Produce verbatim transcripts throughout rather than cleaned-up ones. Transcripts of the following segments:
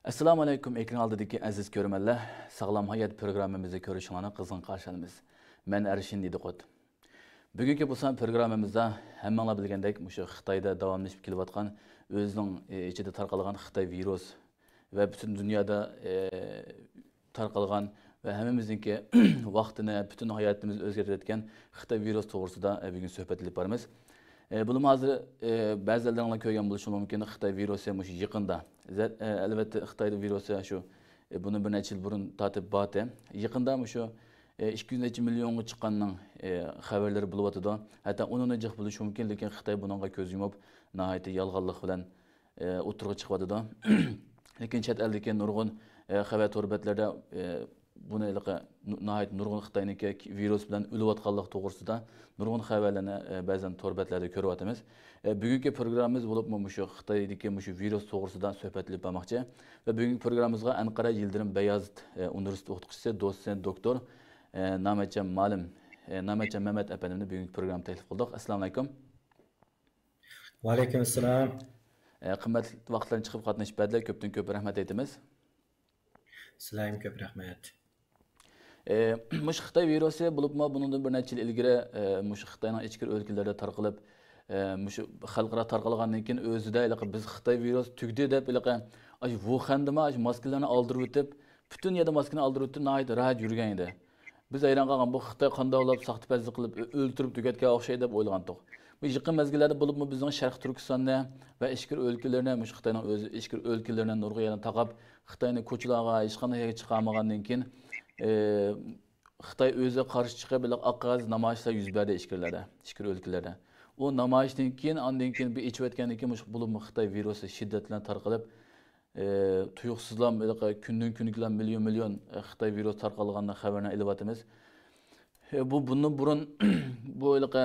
ئەسسالامۇ ئەلەيكۇم، ئېكران ئالدىدىكى ئەزىز كۆرۈرمەنلەر. ساغلام ھايات پروگراممىمىزنى كۆرۈشۈڭلارنى قىزغىن قارشى ئالىمىز. مەن ئەرشىن دىدىقۇت. بۈگۈنكى بۇ سان پروگراممىمىزدا ھەممىڭلار بىلگەندەك، مۇشۇ خىتايدا داۋاملىشىپ كېلىۋاتقان، ئۆزىنىڭ، ئى، ئىچىدە تارقالغان خىتاي ۋىرۇس ۋە پۈتۈن دۇنيادا، ئى، تارقالغان ۋە ھەممىمىزنىڭكى ۋاقتىنى، پۈتۈن ھاياتىمىزنى ئۆزگەرتىۋەتكەن خىتاي ۋىرۇسى توغرىسىدا، ئە، بۈگۈن سۆھبەت ئېلىپ بارىمىز. ئە، بۇنىمۇ ھازىر، ئە، بەزىلەرنىڭ كۆرگەن بولۇشى مۇمكىن، خىتاي ۋىرۇسى مۇشۇ يېقىندا، زە-، ئە، ئەلۋەتتە، خىتاي ۋىرۇسى شۇ، ئە، بۇنى بىر نەچچە يىل بۇرۇن تارتىپ بارتى. يېقىندا مۇشۇ، ئە، ئىككى يۈز نەچچە مىليونغا چىققاننىڭ، ئە، خەۋەرلىرى بولۇۋاتىدۇ. ھەتتا ئۇنىڭدىن جىق بولۇشى مۇمكىن، لېكىن خىتاي بۇنىڭغا كۆز يۇمۇپ، ناھايىتى يالغانلىق بىلەن ئى، ئوتتۇرىغا چىقىۋاتىدۇ. لېكىن چەت ئەلدىكى نۇرغۇن، ئى، خەۋەر تور بەتلەردە، ئى، بۇنى ھېلىقى نۇ-، ناھايىتى نۇرغۇن خىتاينىڭكى ۋىرۇس بىلەن ئۆلۈۋاتقانلىقى توغرىسىدا نۇرغۇن خەۋەرلەرنى، ئى، بەزەن تور بەتلەردە كۆرۈۋاتىمىز. ئى، بۈگۈنكى پروگراممىمىز بولۇپمۇ مۇشۇ خىتايدىكى مۇشۇ ۋىرۇس توغرىسىدا سۆھبەت ئېلىپ بارماقچى. ۋە بۈگۈنكى پروگراممىمىزغا ئەنقەرە يىلدىرىم بەيازىت، ئى، ئۇنىۋېرسىتېت ئوقۇتقۇچىسى، دوتسېنت دوكتور، ئى، نامەتجان مۇئەللىم، ئى، نامەتجان مەمەت ئەپەندىمنى بۈگۈنكى پروگراممىغا تەكلىپ قىلدۇق. ئەسسالامۇ ئەلەيكۇم. ۋەئەلەيكۇم ئەسسالام. ئە، قىممەتلىك ۋاقىتلارنى چىقىرىپ قاتنىشىپ بەردىلەر. كۆپتىن كۆپ رەھمەت ئېيتىمىز. سىلەرگىمۇ كۆپ رەھمەت. ئە، مۇشۇ خىتاي ۋىرۇسى بولۇپمۇ بۇنىڭدىن بىر نەچچە يىل ئىلگىرى، ئە، مۇشۇ خىتاينىڭ ئىچكىرى ئۆلكىلىرىدە تارقىلىپ، ئە، مۇشۇ خەلقئارا تارقالغاندىن كېيىن ئۆزىدە ھېلىقى بىز خىتاي ۋىرۇسى تۈگىدى دەپ ھېلىقى ئاشۇ ۋۇخەندىمۇ ئاشۇ ماسكىلارنى ئالدۇرۇۋېتىپ، پۈتۈن يەردە ماسكىنى ئالدۇرۇۋېتىپ، ناھايىتى راھەت يۈرگەن ئىدى. بىز ھەيران قالغان، بۇ خىتاي قانداق ئويلاپ ساختىپەزلىك قىلىپ ئۆ-، ئۆلتۈرۈپ تۈگەتكەن ئوخشايدۇ دەپ ئويلىغانتۇق. بۇ يېقىن مەزگىللەردە بولۇپمۇ بىزنىڭ شەرقىي تۈركىستاننى ۋە ئىچكىرى ئۆلكىلىرىنى، مۇشۇ خىتاينىڭ ئۆزى ئىچكىرى ئۆلكىلىرىنى نۇرغۇن يەرنى تاقاپ، خىتاينى كوچىلارغا ھېچقانداق يەرگە چىقارمىغاندىن كېيىن، ئى، خىتاي ئۆزى قارشى چىقىپ، بىر ئاق قەغەز نامايىشلار يۈز بەردى ئىچكىرىلەردە، ئىچكىرى ئۆلكىلەردە. ئۇ نامايىشتىن كېيىن، ئاندىن كېيىن بىر ئېچىۋەتكەندىن كېيىن، مۇشۇ بولۇپمۇ خىتاي ۋىرۇسى شىددەت بىلەن تارقىلىپ، ئى، تۇيۇقسىزلا ھېلىقى كۈندىن كۈنگىلا مىليون مىليون، ئى، خىتاي ۋىرۇسى تارقالغانلىق خەۋىرىنى ئېلىۋاتىمىز. ئى، بۇ، بۇندىن بۇرۇن بۇ ھېلىقى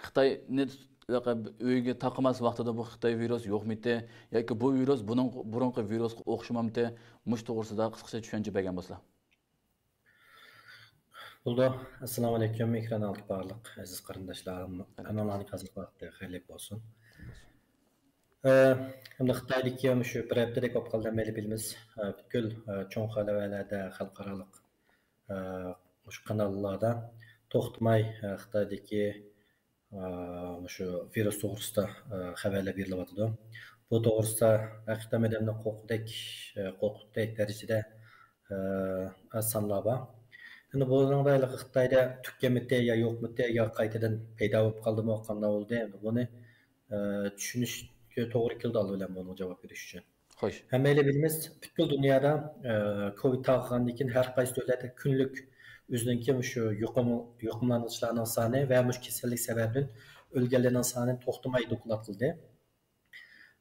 خىتاينى ھېلىقى ئۆيگە تاقىماس ۋاقتىدا بۇ خىتاي ۋىرۇسى يوقمىتى ياكى بۇ ۋىرۇس بۇنىڭ بۇرۇنقى ۋىرۇسقا ئوخشىمامتى؟ مۇشۇ توغرىسىدا قىسقىچە چۈشەنچە بەرگەن بولسا. بولىدۇ. ئەسسالامۇ ئەلەيكۇم، ئېكران ئالدىدا بارلىق ئەزىز قېرىنداشلار، ھەممىڭلارنىڭ ھازىرقى ۋاقتى خەيرلىك بولسۇن. ئە، ئەمدى خىتايدىكى مۇشۇ بىر ھەپتىدەك بولۇپ قالدى، ھەممەيلى بىلىمىز. ئە، پۈتكۈل، ئە، چوڭ خەلۋەلەردە، خەلقئارالىق، ئە، مۇشۇ قاناللاردا توختىماي، ئە، خىتايدىكى، ئە، مۇشۇ ۋىرۇس توغرىسىدا، ئە، خەۋەرلەر بېرىلىۋاتىدۇ. بۇ توغرىسىدا ھەقىقەتەن ئادەمنى قورقۇدەك، ئە، قورقۇتقۇدەك دەرىجىدە، ئە، سانلار بار. ئەمدى بۇنىڭدا ھېلىقى خىتايدا تۈگىگەنمىتى يا يوقمىتى يا قايتىدىن پەيدا بولۇپ قالدىمۇ، قانداق بولدى؟ ئەمدى بۇنى، ئە، چۈشىنىش توغرا كېلىدۇ ئالدى بىلەن بۇنىڭغا جاۋاب بېرىش ئۈچۈن. خوش. ھەممەيلى بىلىمىز، پۈتكۈل دۇنيادا، ئە، كوۋىد تارقىغاندىن كېيىن ھەر قايسى دۆلەتتە كۈنلۈك ئۆزىنىڭكى مۇشۇ يۇقۇم-، يۇقۇملانغۇچىلارنىڭ سانى ۋە مۇشۇ كېسەللىك سەۋەبىدىن ئۆلگەنلەرنىڭ سانى توختىماي دوكلات قىلدى.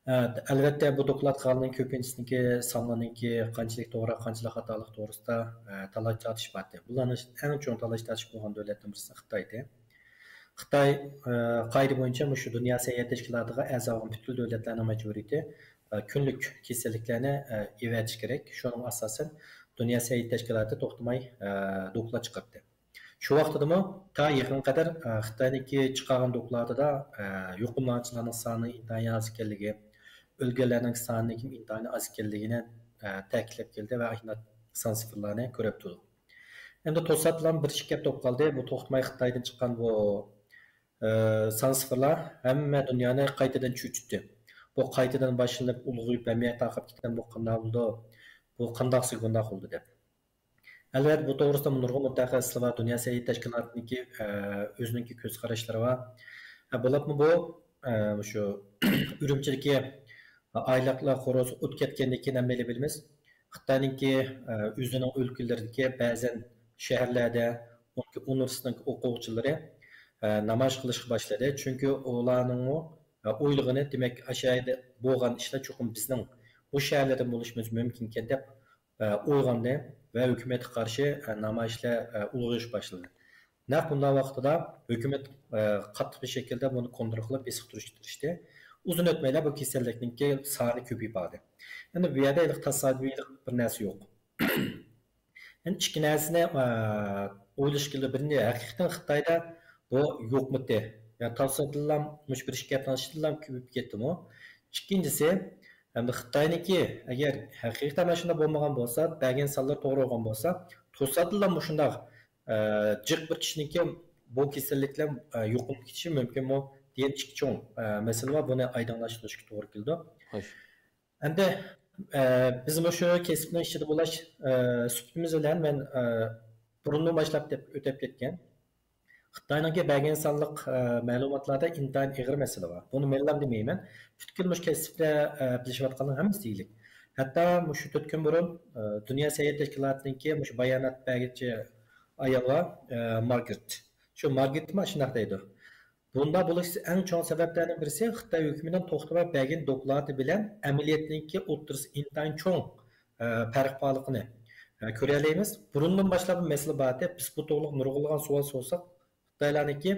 ئە، ئەلۋەتتە، بۇ دوكلات قىلغانلارنىڭ كۆپىنچىسىنىڭكى سانلىرىنىڭكى قانچىلىك توغرا، قانچىلىك خاتالىق توغرىسىدا، ئە، تالاش تارتىش بارتى. بۇلارنىڭ ئەڭ چوڭ تالاش تارتىش بولغان دۆلەتنىڭ بىرسى خىتايدى. خىتاي، ئە، قائىدە بويىچە مۇشۇ دۇنيا سەھىيە تەشكىلاتىغا ئەزا بولغان پۈتكۈل دۆلەتلەرنىڭ مەجبۇرىيىتى، ئە، كۈنلۈك كېسەللىكلەرنى، ئە، ئېۋەتىش كېرەك. شۇنىڭغا ئاساسەن، دۇنيا سەھىيە تەشكىلاتى توختىماي، ئە، دوكلات چىقارتتى. شۇ ۋاقتىدىمۇ تا يېقىنغا قەدەر، ئە، خىتاينىڭكى چىقارغان دوكلاتىدا، ئە، يۇقۇملانغۇچىلارنىڭ سانى ئىنتايىن ئاز ئىكەنلىكى، ئۆلگەنلەرنىڭ سانىنىڭكى ئىنتايىن ئاز ئىكەنلىكىنى، ئە، تەكىتلەپ كەلدى ۋە ئاشۇنداق سان سىفىرلارنى كۆرۈپ تۇردۇق. ئەمدى توساتتىلا بىر ئىككى ھەپتە بولۇپ قالدى. بۇ توختىماي خىتايدىن چىققان بۇ، ئە، سان سىفىرلار ھەممە دۇنيانى قايتىدىن چۆچۈتتى. بۇ قايتىدىن باشلىنىپ، ئۇلغىيىپ، ھەممە يەر تارقاپ كېتىدىغان بولۇپ قانداق بولىدۇ؟ بۇ قانداقسىگە بۇنداق بولدى دەپ. ئەلۋەتتە، بۇ توغرىسىدا نۇرغۇن مۇتەخەسسىسلەر بار، دۇنيا سەھىيە تەشكىلاتىنىڭكى، ئە، ئۆزىنىڭكى كۆز قاراشلىرى بار. ئە، بولۇپمۇ بۇ، ئە، مۇشۇ ئۈرۈمچىدىكى ئايلىقلار خورۇسى ئوت كەتكەندىن كېيىن ھەممەيلى بىلىمىز، خىتاينىڭكى، ئە، ئۆزىنىڭ ئۆلكىلىرىدىكى بەزەن شەھەرلەردە ئۇنىڭكى ئۇنىۋېرسىتېتنىڭ ئوقۇغۇچىلىرى، ئە، نامايىش قىلىشقا باشلىدى. چۈنكى ئۇلارنىڭمۇ، ئە، ئويلىغىنى، دېمەك، ئاشۇ يەردە بولغان ئىشلار چوقۇم بىزنىڭ بۇ شەھەرلەردىن بولۇشىمىز مۇمكىنكەن دەپ، ئە، ئويغاندى ۋە ھۆكۈمەتكە قارشى، ئە، نامايىشلار، ئە، ئۇلغىيىش باشلىدى. نەق بۇنداق ۋاقتىدا ھۆكۈمەت، ئە، قاتتىق بىر شەكىلدە بۇنى كونترول قىلىپ بېسىق تۇرۇشقا تىرىشتى. ئۇزۇن ئۆتمەيلا بۇ كېسەللىكنىڭكى سانى كۆپىيىپ باردى. ئەمدى بۇ يەردە ھېلىقى تاسادىپىيلىق بىر نەرسە يوق. يەنى ئىككى نەرسىنى، ئە، ئويلىشىش كېرەك. بىرىنچى، ھەقىقەتەن خىتايدا بۇ يوقمىتى؟ يا تاسادىپىيلا مۇشۇ بىر ئىككى ھەپتىنىڭ ئىچىدىلا كۆپىيىپ كەتتىمۇ؟ ئىككىنچىسى، ھەمدە خىتاينىڭكى ئەگەر ھەقىقەتەن مانا شۇنداق بولمىغان بولسا، بەرگەن سانلار توغرا بولغان بولسا، توساتتىنلا مۇشۇنداق، ئە، جىق بىر كىشىنىڭكى بۇ كېسەللىك بىلەن، ئە، يۇقۇملىنىپ كېتىشى مۇمكىنمۇ دېگەن ئىككى چوڭ، ئە، مەسىلە بار. بۇنى ئايدىڭلاشتۇرۇشقا توغرا كېلىدۇ. خوش. ئەمدى، ئە، بىز مۇشۇ كەسىپنىڭ ئىچىدە بولۇش، ئە، سۈپىتىمىز بىلەن مەن، ئە، بۇرۇندىن باشلاپ دەپ ئۆتۈپ كەتكەن. خىتاينىڭكى بەرگەن سانلىق، ئە، مەلۇماتلاردا ئىنتايىن ئېغىر مەسىلە بار. بۇنى مەنلا دېمەيمەن. پۈتكۈل مۇشۇ كەسىپتە، ئە، بىلىشىۋاتقانلارنىڭ ھەممىسى ئىگىلىك. ھەتتا مۇشۇ تۆت كۈن بۇرۇن، ئە، دۇنيا سەھىيە تەشكىلاتىنىڭكى مۇشۇ بايانات بەرگۈچى ئايال بار، ئە، مارگرېت. شۇ مارگرېتمۇ شۇنداق دەيدۇ. بۇنداق بولۇشى ئەڭ چوڭ سەۋەبلەرنىڭ بىرسى خىتاي ھۆكۈمىتىنىڭ توختىماي بەرگەن دوكلاتى بىلەن ئەمەلىيەتنىڭكى ئوتتۇرىسى ئىنتايىن چوڭ، ئە، پەرق بارلىقىنى، ئە، كۆرەلەيمىز. بۇرۇندىن باشلاپ مەسىلە بار ئىدى. بىز بۇ توغرىلىق نۇرغۇنلىغان سوئال سورىساق، خىتايلارنىڭكى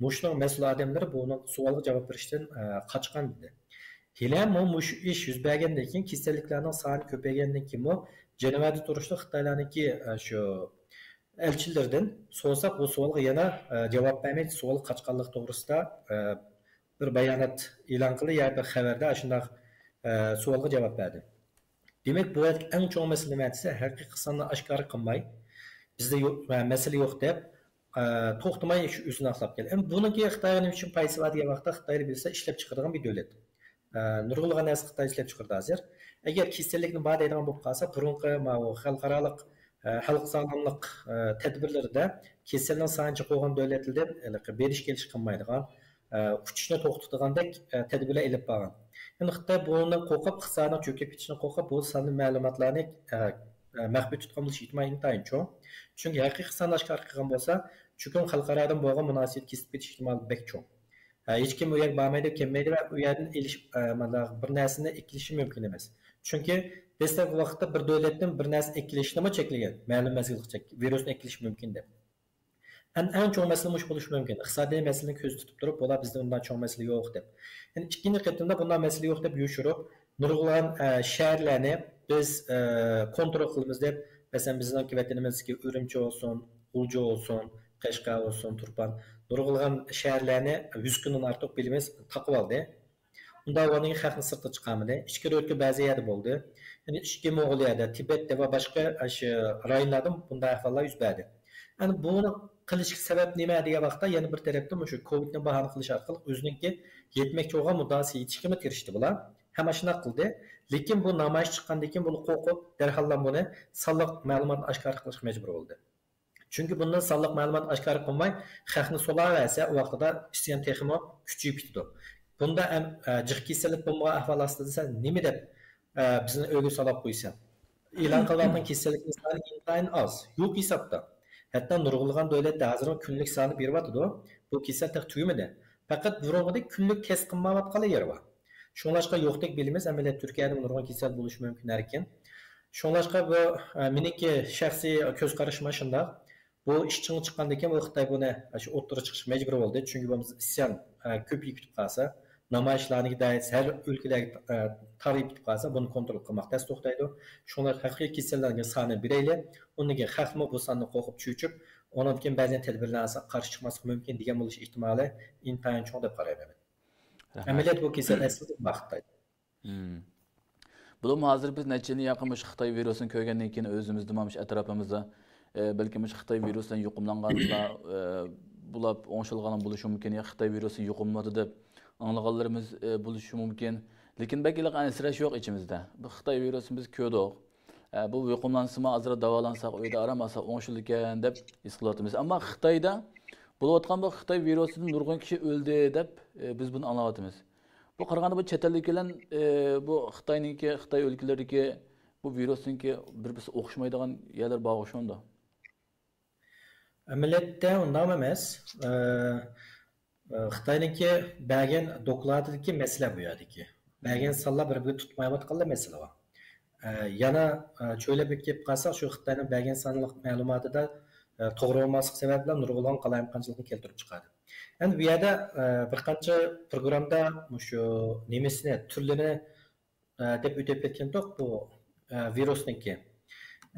مۇشۇنىڭ مەسئۇل ئادەملىرى بۇنىڭ سوئالغا جاۋاب بېرىشتىن، ئە، قاچقان ئىدى. ھېلىمۇ مۇشۇ ئىش يۈز بەرگەندىن كېيىن، كېسەللىكلەرنىڭ سانى كۆپەيگەندىن كېيىنمۇ جەنۋەدە تۇرۇشلۇق خىتايلارنىڭكى، ئە، شۇ ئەلچىلىرىدىن سورىساق، بۇ سوئالغا يەنە، ئە، جاۋاب بەرمەيدۇ، سوئالغا قاچقانلىق توغرىسىدا، ئە، بىر بايانات ئېلان قىلدى يا بىر خەۋەردە ئاشۇنداق، ئە، سوئالغا جاۋاب بەردى. دېمەك، بۇ يەردىكى ئەڭ چوڭ مەسىلە نېمە دېسە، ھەقىقىي ساننى ئاشكارا قىلماي، بىزدە يوق، مە-، مەسىلە يوق دەپ، ئە، توختىماي شۇ ئۆزىنى ئاقلاپ كەلدى. ئەمما بۇنىڭكى خىتايغا نېمە ئۈچۈن پايدىسى بار دېگەن ۋاقىتتا، خىتاينى بىلسە ئىشلەپچىقىرىدىغان بىر دۆلەت. ئە، نۇرغۇنلىغان نەرسە خىتاي ئىشلەپچىقىرىدۇ ھازىر. ئەگەر كېسەللىكنى بار دەيدىغان بولۇپ قالسا، بۇرۇنقى ماۋۇ خەلقئارالىق، ئە، خەلق ساغلاملىق، ئە، تەدبىرلىرىدە كېسەلنىڭ سانى جىق بولغان دۆلەتلەردىن ھېلىقى بېرىش كېلىش قىلمايدىغان، ئە، ئۇچۇشنى توختىتىدىغاندەك، ئە، تەدبىرلەر ئېلىپ بارغان. يەنى خىتاي بۇنىڭدىن قورقۇپ، ئىقتىسادىنىڭ چۆكۈپ كېتىشىدىن قورقۇپ، بۇ سانلىق مەلۇماتلارنى، ئە، ئە، مەخپىي تۇتقان بولۇش ئېھتىمالى ئىنتايىن چوڭ. چۈنكى ھەقىقىي ساننى ئاشكارا قىلغان بولسا، چوقۇم خەلقئارادىن بولغان مۇناسىۋەت كېسىپ كېتىش ئېھتىمالى بەك چوڭ. ھە، ھېچكىم ئۇ يەرگە بارمايدۇ، كەلمەيدۇ ۋە ئۇ يەردىن ئېلىش، ئە، مانا بىر نەرسىنى ئەكېلىشى مۇمكىن ئەمەس. چۈنكى دەسلەپكى ۋاقىتتا بىر دۆلەتتىن بىر نەرسە ئەكېلىشنىمۇ چەكلىگەن، مەلۇم مەزگىلگىچە ۋىرۇسنى ئەكېلىشى مۇمكىن دەپ. ئەن، ئەڭ چوڭ مەسىلە مۇشۇ بولۇشى مۇمكىن. ئىقتىسادىي مەسىلىنى كۆزدە تۇتۇپ تۇرۇپ، بۇلار بىزدە بۇنداق چوڭ مەسىلە يوق دەپ. يەنى ئىككىنچى قېتىمدا بۇنداق مەسىلە يوق دەپ يوشۇرۇپ، نۇرغۇنلىغان، ئە، شەھەرلەرنى بىز، ئە، كونترول قىلىمىز دەپ، مەسىلەن، بىزنىڭ ۋەتىنىمىزدىكى ئۈرۈمچى بولسۇن، غۇلجا بولسۇن، قەشقەر بولسۇن، تۇرپان، نۇرغۇنلىغان شەھەرلەرنى يۈز كۈندىن ئارتۇق بىلىمىز تاقىۋالدى. ئۇنداق بولغاندىن كېيىن خەقنى سىرتقا چىقارمىدى. ئىچكىرى ئۆتكە بەزى يەردە بولدى. يەنى ئىچكى موڭغۇلىيەدە، تىبەتتە ۋە باشقا ئاشۇ رايونلاردا بۇنداق ئەھۋاللار يۈز بەردى. يەنى بۇنى قىلىشقا سەۋەب نېمە دېگەن ۋاقىتتا، يەنە بىر تەرەپتىن مۇشۇ كوۋىدنى باھانە قىلىش ئارقىلىق ئۆزىنىڭكى يەتمەكچى بولغان مۇددىئاسىغا يېتىشكىمۇ تىرىشتى بۇلار. ھەم ئاشۇنداق قىلدى. لېكىن بۇ نامايىش چىققاندىن كېيىن بۇلار قورقۇپ، دەرھاللا بۇنى سانلىق مەلۇماتنى ئاشكارا قىلىشقا مەجبۇر بولدى. چۈنكى بۇندىن سانلىق مەلۇمات ئاشكارا قىلماي، خەقنى سولاۋەرسە، ئۇ ۋاقتىدا ئىسيان تېخىمۇ كۈچىيىپ كېتىدۇ. بۇندا ئەم-، ئە، جىق كېسەللىك بولمىغان ئەھۋال ئاستىدا سەن نېمە دەپ، ئە، بىزنى ئۆيگە سولاپ قويىسەن؟ ئېلان قىلىۋاتقان كېسەللىكنىڭ سانى ئىنتايىن ئاز، يوق ھېسابتا. ھەتتا نۇرغۇنلىغان دۆلەتتە ھازىرمۇ كۈنلۈك سانى بېرىۋاتىدۇ. بۇ كېسەل تېخى تۈگىمىدى. پەقەت بۇرۇنقىدەك كۈنلۈك تەست قىلمايۋاتقانلا يېرى بار. شۇڭلاشقا يوقتەك بىلىمىز، ئەمەلىيەتتە تۈركىيەدىمۇ نۇرغۇن كېسەل بولۇشى مۇمكىن ئەركىن. شۇڭلاشقا بۇ، ئە، مېنىڭكى شەخسىي كۆز قارىشىم شۇنداق. بۇ ئىش چىڭ چىققاندىن كېيىن بۇ خىتاي بۇنى شۇ ئوتتۇرىغا چىقىشقا مەجبۇر بولدى. چۈنكى بولمىسا ئىسيان، ئە، كۆپىيىپ كېتىپ قالسا، نامايىشلارنىڭكى دائىرىسى ھەر ئۆلكىلەرگە، ئە، تارىيىپ كېتىپ قالسا، بۇنى كونترول قىلماق تەس توختايدۇ. شۇڭا ھەقىقىي كېسەللەرنىڭ سانىنى بېرەيلى، ئۇندىن كېيىن خەقمۇ بۇ ساندىن قورقۇپ چۆچۈپ، ئۇنىڭدىن كېيىن بەزى تەدبىرلەر ئالسا قارشى چىقماسلىقى مۇمكىن دېگەن بولۇش ئېھتىمالى ئىنتايىن چوڭ دەپ قارايمەن. رەھمەت. ئەمەلىيەتتە بۇ كېسەل ئەسلىدە بار خىتايدا. مم. بولۇپمۇ ھازىر بىز نەچچە يىلدىن ياقىن مۇشۇ خىتاي ۋىرۇسىنى كۆرگەندىن كېيىن ئۆزىمىزدىمۇ مۇشۇ ئەتراپىمىزدا، ئە، بەلكى مۇشۇ خىتاي ۋىرۇسى بىلەن يۇقۇملانغانلار، ئە، بۇلار ئوڭشالغان بولۇشى مۇمكىن يا خىتاي ۋىرۇسى يۇقۇملىنىۋاتىدۇ دەپ ئاڭلىغانلىرىمىز، ئە، بولۇشى مۇمكىن. لېكىن بەك ھېلىقى ئەنسىرەش يوق ئىچىمىزدە. بۇ خىتاي ۋىرۇسىنى بىز كۆردۇق. ئە، بۇ يۇقۇملانسىمۇ ئازراق داۋالانساق، ئۆيدە ئارام ئالساق ئوڭشىلىدىكەن دەپ ھېس قىلىۋاتىمىز. ئەمما خىتايدا بولۇۋاتقان بۇ خىتاي ۋىرۇسىدىن نۇرغۇن كىشى ئۆلدى دەپ، ئە، بىز بۇنى ئاڭلاۋاتىمىز. بۇ قارىغاندا بۇ چەت ئەلدىكى بىلەن، ئە، بۇ خىتاينىڭكى، خىتاي ئۆلكىلىرىدىكى بۇ ۋىرۇسنىڭكى بىر-بىرسىگە ئوخشىمايدىغان يەرلەر بارغا ئوخشىمامدۇ؟ ئەمەلىيەتتە ئۇنداق ئەمەس. ئە، ئە، خىتاينىڭكى بەرگەن دوكلاتىدىكى مەسىلە بۇ يەردىكى. بەرگەن سانلار بىر-بىرىگە تۇتمايۋاتقانلا مەسىلە بار. ئە، يەنە، ئە، چۆلەپ كېلىپ قالساق، شۇ خىتاينىڭ بەرگەن سانلىق مەلۇماتىدا، ئە، توغرا بولماسلىق سەۋەبىدىن نۇرغۇنلىغان قالايمىقانچىلىقنى كەلتۈرۈپ چىقاردى. ئەمدى بۇ يەردە، ئە، بىر قانچە پروگراممىدا مۇشۇ نېمىسىنى، تۈرلىرىنى، ئە، دەپ ئۆتۈپ كەتكەنتۇق بۇ، ئە، ۋىرۇسنىڭكى.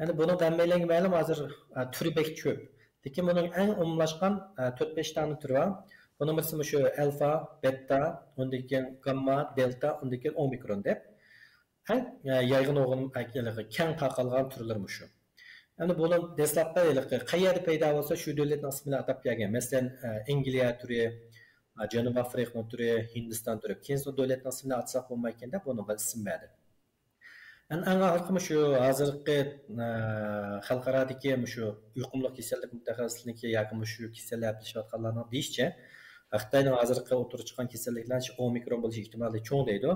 يەنى بۇنىڭدا ھەممەيلەنگە مەلۇم، ھازىر، ئە، تۈرى بەك كۆپ. لېكىن بۇنىڭ ئەڭ ئومۇملاشقان، ئە، تۆت-بەش دانە تۈرى بار. بۇنىڭ بىرسى مۇشۇ ئەلفا، بېتا، ئۇندىن كېيىن گامما، دېلتا، ئۇندىن كېيىن ئومىكرون دەپ. ئەڭ، ئە، يايغىن بولغان، ئە، كەڭ تارقالغان تۈرلىرى مۇشۇ. ئەمدى بۇنىڭ دەسلەپتە ھېلىقى قەي يەردە پەيدا بولسا، شۇ دۆلەتنىڭ ئىسمىنى ئاتاپ كەلگەن. مەسىلەن، ئە، ئەنگلىيە تۈرى، ئە، جەنۇبىي ئافرىقىنىڭ تۈرى، ھىندىستان تۈرى. كېيىن شۇ دۆلەتنىڭ ئىسمىنى ئاتىساق بولمايدىكەن دەپ بۇنىڭغا ئىسىم بەردى. ئەن-، ئەڭ ئاخىرقى مۇشۇ ھازىرقى، ئە، خەلقئارادىكى مۇشۇ يۇقۇملۇق كېسەللىك مۇتەخەسسىسلىرىنىڭكى ياكى مۇشۇ كېسەللەر بىلىشىۋاتقانلارنىڭ دېيىشىچە، خىتاينىڭ ھازىرقى ئوتتۇرىغا چىققان كېسەللىكلەر شۇ ئومىكرون بولۇش ئېھتىمالى چوڭ دەيدۇ.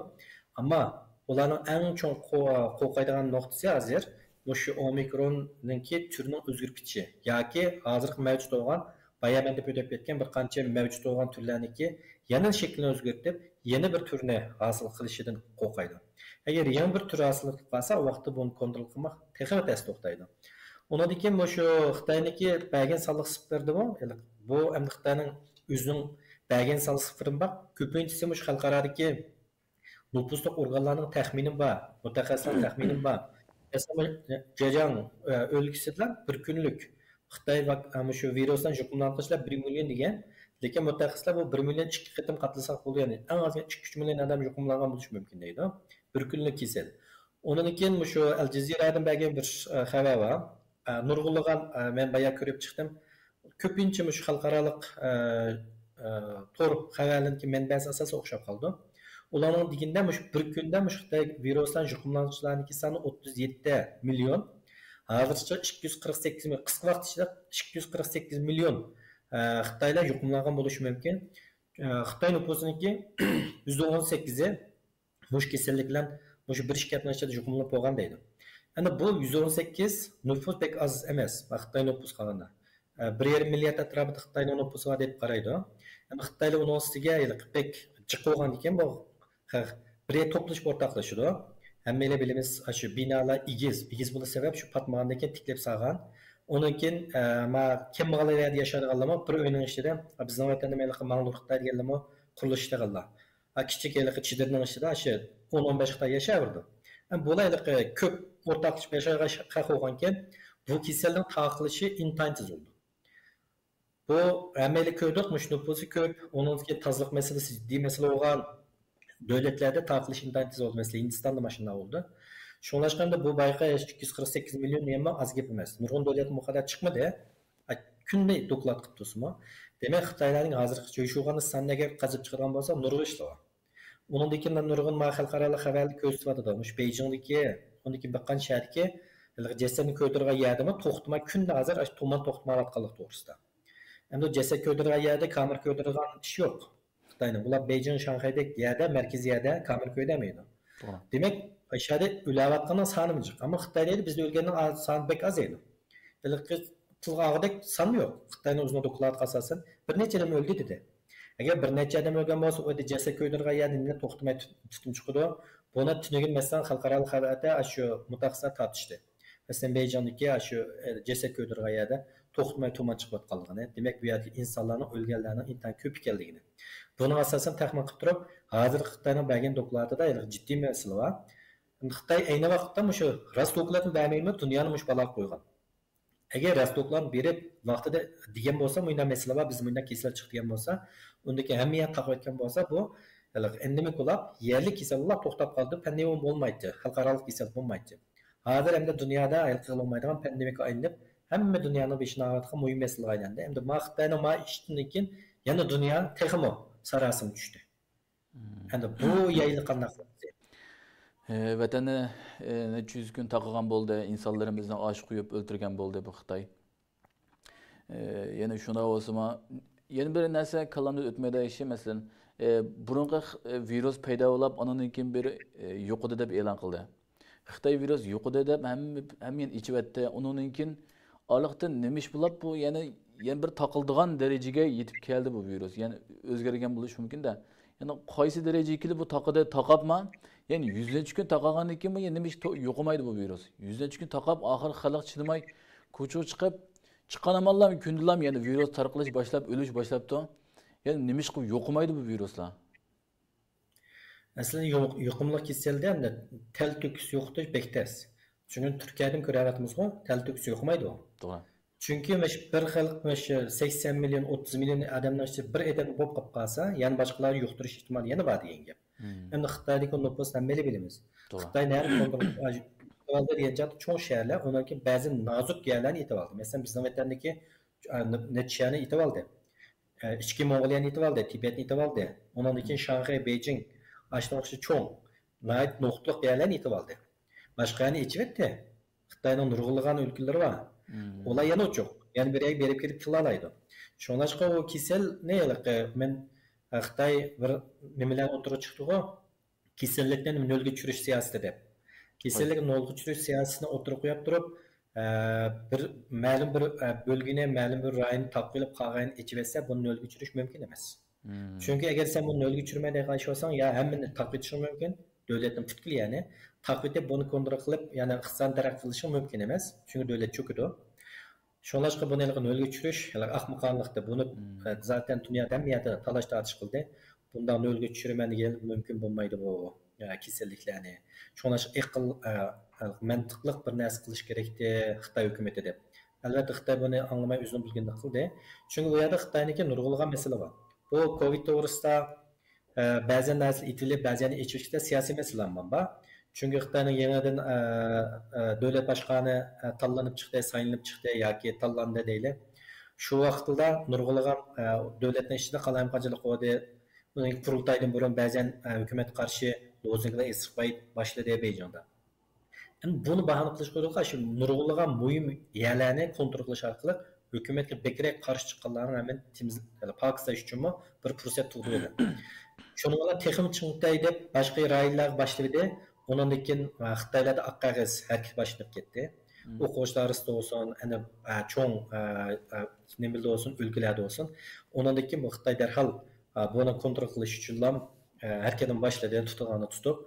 ئەمما ئۇلارنىڭ ئەڭ چوڭ قو-، قورقايدىغان نۇقتىسى ھازىر مۇشۇ ئومىكروننىڭكى تۈرىنىڭ ئۆزگىرىپ كېتىشى ياكى ھازىرقى مەۋجۇت بولغان، بايا مەن دەپ ئۆتۈپ كەتكەن بىر قانچە مەۋجۇت بولغان تۈرلەرنىڭكى يەنە شەكلىنى ئۆزگەرتىپ، يەنە بىر تۈرنى ھاسىل قىلىشىدىن قورقايدۇ. ئەگەر يېڭى بىر تۈر ھاسىل قىلىپ قالسا، ئۇ ۋاقىتتا بۇنى كونترول قىلماق تېخىمۇ تەس توختايدۇ. ئۇنىڭدىن كېيىن مۇشۇ خىتاينىڭكى بەرگەن سانلىق سىفىرىدىمۇ، بۇ ئەمدى خىتاينىڭ ئۆزىنىڭ بەرگەن سانلىق سىفىرىمۇ بار. كۆپىنچىسى مۇشۇ خەلقئارادىكى نوپۇسلۇق ئورگانلارنىڭ تەخمىنى بار، مۇتەخەسسىسلەرنىڭ تەخمىنى بار. مەسىلەن، جېجياڭ، ئە، ئۆلكىسىدە بىر كۈنلۈك خىتاي ۋاك-، ئە، مۇشۇ ۋىرۇس بىلەن يۇقۇملانغۇچىلار بىر مىليون دېگەن، لېكىن مۇتەخەسسىسلەر بۇ بىر مىليون ئىككى قېتىم قاتلىساق بولىدۇ، يەنى ئەڭ ئاز ئىككى ئۈچ مىليون ئادەم يۇقۇملانغان بولۇشى مۇمكىن دەيدۇ. بىر كۈنلۈك كېسەل. ئۇنىڭدىن كېيىن مۇشۇ ئەل جەزىرەدىن بەرگەن بىر، ئە، خەۋەر بار. ئە، نۇرغۇنلىغان، ئە، مەن بايا كۆرۈپ چىقتىم. كۆپىنچە مۇشۇ خەلقئارالىق، ئە، ئە، تور خەۋەرلىرىنىڭكى مەنبەسى ئاساسەن ئوخشاپ قالىدۇ. ئۇلارنىڭ دېگىنىدە مۇشۇ بىر كۈندە مۇشۇ خىتاي ۋىرۇس بىلەن يۇقۇملانغۇچىلارنىڭكى سانى ئوتتۇز يەتتە مىليون. ھازىرچە ئىككى يۈز قىرىق سەككىز مىليون، قىسقا ۋاقىت ئىچىدە ئىككى يۈز قىرىق سەككىز مىليون، ئە، خىتايلار يۇقۇملانغان بولۇشى مۇمكىن. ئە، خىتاي نوپۇسىنىڭكى يۈزدە ئون سەككىزى مۇشۇ كېسەللىك بىلەن مۇشۇ بىر ئىككى ھەپتىنىڭ ئىچىدە يۇقۇملىنىپ بولغان دەيدۇ. ئەمدى بۇ يۈز ئون سەككىز نوپۇس بەك ئاز ئەمەس، خىتاي نوپۇسىغا قارىغاندا. ئە، بىر يېرىم مىليارد ئەتراپىدا خىتاينىڭ نوپۇسى بار دەپ قارايدۇ. ئەمدى خىتايلار ئۇنىڭ ئۈستىگە ھېلىقى بەك جىق بولغاندىكىن بۇ خەق بىر يەرگە توپلىشىپ ئورتاقلىشىدۇ. ھەممەيلەن بىلىمىز، ئاشۇ بىنالار ئېگىز، ئېگىز بولۇش سەۋەب شۇ پاتمىغاندىن كېيىن تىكلەپ سالغان. ئۇنىڭ كېيىن، ئە، ما كەمبەغەل يەردە ياشايدىغانلارمۇ بىر ئۆينىڭ ئىچىدە، بىزنىڭ ۋەتەندە مەيلى ماڭدۇر خىتاي دېگەنلەرمۇ قۇرۇلۇش ئىشلىگەنلار. ھە، كىچىك ھېلىقى چېدىرنىڭ ئىچىدە شۇ ئون، ئون بەش خىتاي ياشاۋېرىدۇ. ھەم بۇلار ھېلىقى كۆپ ئورتاقلىشىپ ياشاش خەق بولغانكەن، بۇ كېسەلنىڭ تارقىلىشى ئىنتايىن تېز بولىدۇ. بۇ ھەممەيلەن كۆردۇق، مۇشۇ نوپۇسى كۆپ، ئۇنىڭدىن كېيىن تازىلىق مەسىلىسى جىددىي مەسىلە بولغان دۆلەتلەردە تارقىلىش ئىنتايىن تېز بولىدۇ. مەسىلەن، ھىندىستاندا مانا شۇنداق بولدى. شۇڭلاشقاندا بۇ بايىقى ئىككى يۈز قىرىق سەككىز مىليون يەنىمۇ ئاز گەپ ئەمەس. نۇرغۇن دۆلەتمۇ بۇ قەدەر چىقمىدى. ئە، كۈندە دوكلات قىلىپ تۇرسىمۇ. دېمەك، خىتايلارنىڭ ھازىرغىچە يوشۇرغان سانىنى ئەگەر قېزىپ چىقىدىغان بولسا، نۇرغۇن ئىشلار بار. ئۇنىڭدىن كېيىن نۇرغۇن ما خەلقئارالىق خەۋەرلەر كۆرسىتىۋاتىدۇ. مۇشۇ بېيجىڭدىكى، ئۇنىڭدىن كېيىن بىر قانچە شەھەردىكى ھېلىقى جەسەتنى كۆيدۈرىدىغان يەردىمۇ توختىماي كۈندە ھازىر ئاشۇ تومان توختىمايۋاتقانلىقى توغرىسىدا. ئەمدى جەسەت كۆيدۈرىدىغان يەردە كامېرا كۆيدۈرىدىغان ئىش يوق خىتاينىڭ. بۇلار بېيجىڭ، شاڭخەيدەك يەردە، مەركىزىي يەردە كامېرا كۆيدۈرمەيدۇ. توغرا. دېمەك، ئاشۇ يەردە ئۆلۈۋاتقاننىڭ سانىمۇ جىق. ئەمما خىتايدا بىزدە ئۆلگەننىڭ سانى بەك ئاز ئىدى. ھېلىقى تىلغا ئالغۇدەك سانمۇ يوق. خىتاينىڭ ئۆزىنىڭ دوكلاتىغا ئاساسەن، بىر نەچچە ئادەم ئۆلدى دېدى. ئەگەر بىر نەچچە ئادەم ئۆلگەن بولسا، ئۇ يەردە جەسەت كۆيدۈرىدىغان يەردە نېمە توختىماي تۈ-، تۈتۈن چىقىدۇ؟ بۇنى تۈنۈگۈن، مەسىلەن، خەلقئارالىق خەۋەردە ئاشۇ مۇتەخەسسىسلەر تارتىشتى. مەسىلەن، بېيجىڭدىكى ئاشۇ، ئە، جەسەت كۆيدۈرىدىغان يەردە توختىماي تۇمان چىقىۋاتقانلىقىنى، دېمەك، بۇ يەردىكى ئىنسانلارنىڭ، ئۆلگەنلەرنىڭ ئىنتايىن كۆپ ئىكەنلىكىنى. بۇنىڭغا ئاساسەن تەخمىن قىلىپ تۇرۇپ، ھازىرقى خىتاينىڭ بەرگەن دوكلاتىدا ھېلىقى جىددىي مەسىلە بار. خىتاي ئەينى ۋاقىتتا مۇشۇ راست دوكلاتنى بەرمەيمۇ، دۇنيانى مۇشۇ بالاغا قويغان. ئەگەر راست دوكلاتنى بېرىپ، ۋاقتىدا دېگەن بولسا، مۇنداق مەسىلە بار، بىز مۇنداق كېسەل چىقتى دېگەن بولسا، ئۇندىكى ھەممە يەر تاقىۋەتكەن بولسا، بۇ ھېلىقى ئېندېمىك بولاپ، يەرلىك كېسەل بولاپ توختاپ قالىدۇ، پاندېمىيە بولمايتتى، خەلقئارالىق كېسەل بولمايتتى. ھازىر ئەمدى دۇنيادا ھېلىقى قىلىنمايدىغان پاندېمىكقا ئايلىنىپ، ھەممە دۇنيانىڭ بېشىنى ئاغرىتىدىغان مۇھىم مەسىلىگە ئايلاندى. ئەمدى ما خىتاينىڭ ما ئىشتىن كېيىن يەنە دۇنيا تېخىمۇ ساراسىمىگە چۈشتى. ئەمدى بۇ يەرنى قانداق قىلىمىز؟ ئە، ۋەتەننى، ئە، نەچچە يۈز كۈن تاقىغان بولدى، ئىنسانلىرىمىزنى ئاش قويۇپ ئۆلتۈرگەن بولدى بۇ خىتاي. ئە، يەنە شۇنداق بولسىمۇ، يەنە بىر نەرسە كاللامدىن ئۆتمەيدىغان ئىشى، مەسىلەن، ئە، بۇرۇنقى خ-، ئە، ۋىرۇس پەيدا بولاپ، ئانىڭدىن كېيىن بىر، ئە، يوقىدى دەپ ئېلان قىلدى. خىتاي ۋىرۇس يوقىدى دەپ ھەممە، ھەممە يەرنى ئېچىۋەتتى. ئۇنىڭدىن كېيىن ئارىلىقتا نېمە ئىش بولاپ، بۇ يەنە، يەنە بىر تاقىلىدىغان دەرىجىگە يېتىپ كەلدى بۇ ۋىرۇس. يەنە ئۆزگەرگەن بولۇشى مۇمكىن-دە. يەنە قايسى دەرىجىگە كېلىپ بۇ تاقىدى، تاقاپما؟ يەنە يۈزلەنچە كۈن تاقىغاندىن كېيىنمۇ يەنە نېمە ئىش تو-، يوقىمايدۇ بۇ ۋىرۇس. يۈزلەنچە كۈن تاقاپ، ئاخىرى خەلق چىدىماي كوچىغا چىقىپ، چىققان ئامانلا كۈندىلا يەنە ۋىرۇس تارقىلىش باشلاپ، ئۆلۈش باشلاپتۇ. يەنە نېمە ئىشقا يوقىمايدۇ بۇ ۋىرۇسلار؟ ئەسلىدە يۇق-، يۇقۇملۇق كېسەلدە ئەمدى تەلتۆكۈس يوقىتىش بەك تەس. چۈنكى تۈركىيەدىن كۆرۈۋاتىمىزغۇ، تەلتۆكۈس يوقىمايدۇ. توغرا. چۈنكى مۇشۇ بىر خەلق مۇشۇ سەكسەن مىليون، ئوتتۇز مىليون ئادەمنىڭ ئىچىدە بىر ئادەم بولۇپ قاپقالسا، يەنە باشقىلارنى يۇقتۇرۇش ئېھتىمالى يەنە بار دېگەن گەپ. مم. ئەمدى خىتايدىكى نوپۇسنى ھەممەيلى بىلىمىز. توغرا. خىتاي نەدە كونترول قىلىۋالدى دېگەن چاغدا چوڭ شەھەرلەر، ئۇنىڭدىن كېيىن بەزى نازۇك يەرلەرنى ئېتىۋالدى. مەسىلەن، بىزنىڭ ۋەتەندىكى، ئە، نەچچە شەھەرنى ئېتىۋالدى. ئە، ئىچكى موڭغۇلىيەنى ئېتىۋالدى، تىبەتنى ئېتىۋالدى. ئۇنىڭدىن كېيىن شاڭخەي، بېيجىڭ، ئاشۇنىڭغا ئوخشاش چوڭ، ناھايىتى نۇقتىلىق يەرلەرنى ئېتىۋالدى. باشقا يەرنى ئېچىۋەتتى. خىتاينىڭ نۇرغۇنلىغان ئۆلكىلىرى بار. مم. ئۇلار يەنە ئوچۇق. يەنە بىر يەرگە بېرىپ كېلىپ كېلەلەيدۇ. شۇڭلاشقا ئۇ كېسەلنى ھېلىقى مەن، ئە، خىتاي بىر نېمىلەرنى ئوتتۇرىغا چىقتىغۇ، كېسەللىكنى نۆلگە چۈشۈرۈش سىياسىتى دەپ. كېسەللىكنى نۆلگە چۈشۈرۈش سىياسىتىنى ئوتتۇرىغا قويۇپ تۇرۇپ، ئە، بىر مەلۇم بىر، ئە، بۆلگىنى، مەلۇم بىر رايوننى تاقىۋېلىپ، قالغاننى ئېچىۋەتسە، بۇنى نۆلگە چۈشۈرۈش مۇمكىن ئەمەس. مم. چۈنكى ئەگەر سەن بۇنى نۆلگە چۈشۈرمەي دەيدىغان ئىش بولساڭ، يا ھەممىنى تاقىۋېتىشىڭ مۇمكىن، دۆلەتنىڭ پۈتكۈل يەنى تاقىۋېتىپ، بۇنى كونترول قىلىپ، يەنە ئىقتىسادنى تەرەققىي قىلىشىڭ مۇمكىن ئەمەس. چۈنكى دۆلەت چۆكىدۇ. شۇڭلاشقا بۇنى ھېلىقى نۆلگە چۈشۈرۈش، ھېلىقى ئەخمىقانلىقتى. بۇنى، مم. ئە، زاتەن دۇنيادا ھەممە يەردە تالاش تارتىش قىلدى. بۇنداق نۆلگە چۈشۈرىمەن دېگەن مۇمكىن بولمايدۇ بۇ، ئە، كېسەللىكلەرنى. شۇڭلاشقا ئەقىل، ئە، ئە، مەنتىقلىق بىر نەرسە قىلىش كېرەكتى خىتاي ھۆكۈمىتى دەپ. ئەلۋەتتە، خىتاي بۇنى ئاڭلىماي ئۆزىنىڭ بىلگىنىنى قىلدى. چۈنكى بۇ يەردە خىتاينىڭكى نۇرغۇنلىغان مەسىلە بار. بۇ كوۋىد توغرىسىدا، ئە، بەزى نەرسىلەر ئېتىلىپ، بەزى يەرنى ئېچىۋېتىشتە سىياسىي مەسىلە بار. چۈنكى خىتاينىڭ يېڭىدىن، ئە، ئە، دۆلەت باشقانى، ئە، تاللىنىپ چىقتى، سايلىنىپ چىقتى ياكى تاللاندى دەيلى. شۇ ۋاقىتتا نۇرغۇنلىغان، ئە، دۆلەتنىڭ ئىچىدە قالايمىقانچىلىق بولدى. ئۇنىڭ قۇرۇلتايدىن بۇرۇن بەزەن، ئە، ھۆكۈمەتكە قارشى لوزۇنكىلار ئېسىقماي باشلىدى بېيجىڭدا. ئەمدى بۇنى باھانە قىلىشقا ئۇرۇنغان شۇ نۇرغۇنلىغان مۇھىم يەرلەرنى كونترول قىلىش ئارقىلىق ھۆكۈمەتكە بەكرەك قارشى چىققانلارنىڭ ھەممىنى تېمىز-، پاكىزلاش ئۈچۈنمۇ بىر پۇرسەت تۇغدۇرۇۋالدى. شۇنىڭ بىلەن تېخىمۇ چىڭىتاي دەپ باشقا رايونلارغا باشلىۋىدى. ئۇنىڭدىن كېيىن، ئا، خىتايلاردا ئاق قەغەز ھەرىكىتى باشلىنىپ كەتتى. مم. ئوقۇغۇچىلار ئارىسىدا بولسۇن، ئەنە، ئا، چوڭ، ئا، ئا، نېمىلەردە بولسۇن، ئۆلكىلەردە بولسۇن. ئۇنىڭدىن كېيىن بۇ خىتاي دەرھال، ئا، بۇنى كونترول قىلىش ئۈچۈنلا، ئا، ھەرىكەتنى باشلىدى، تۇتىدىغاننى تۇتۇپ.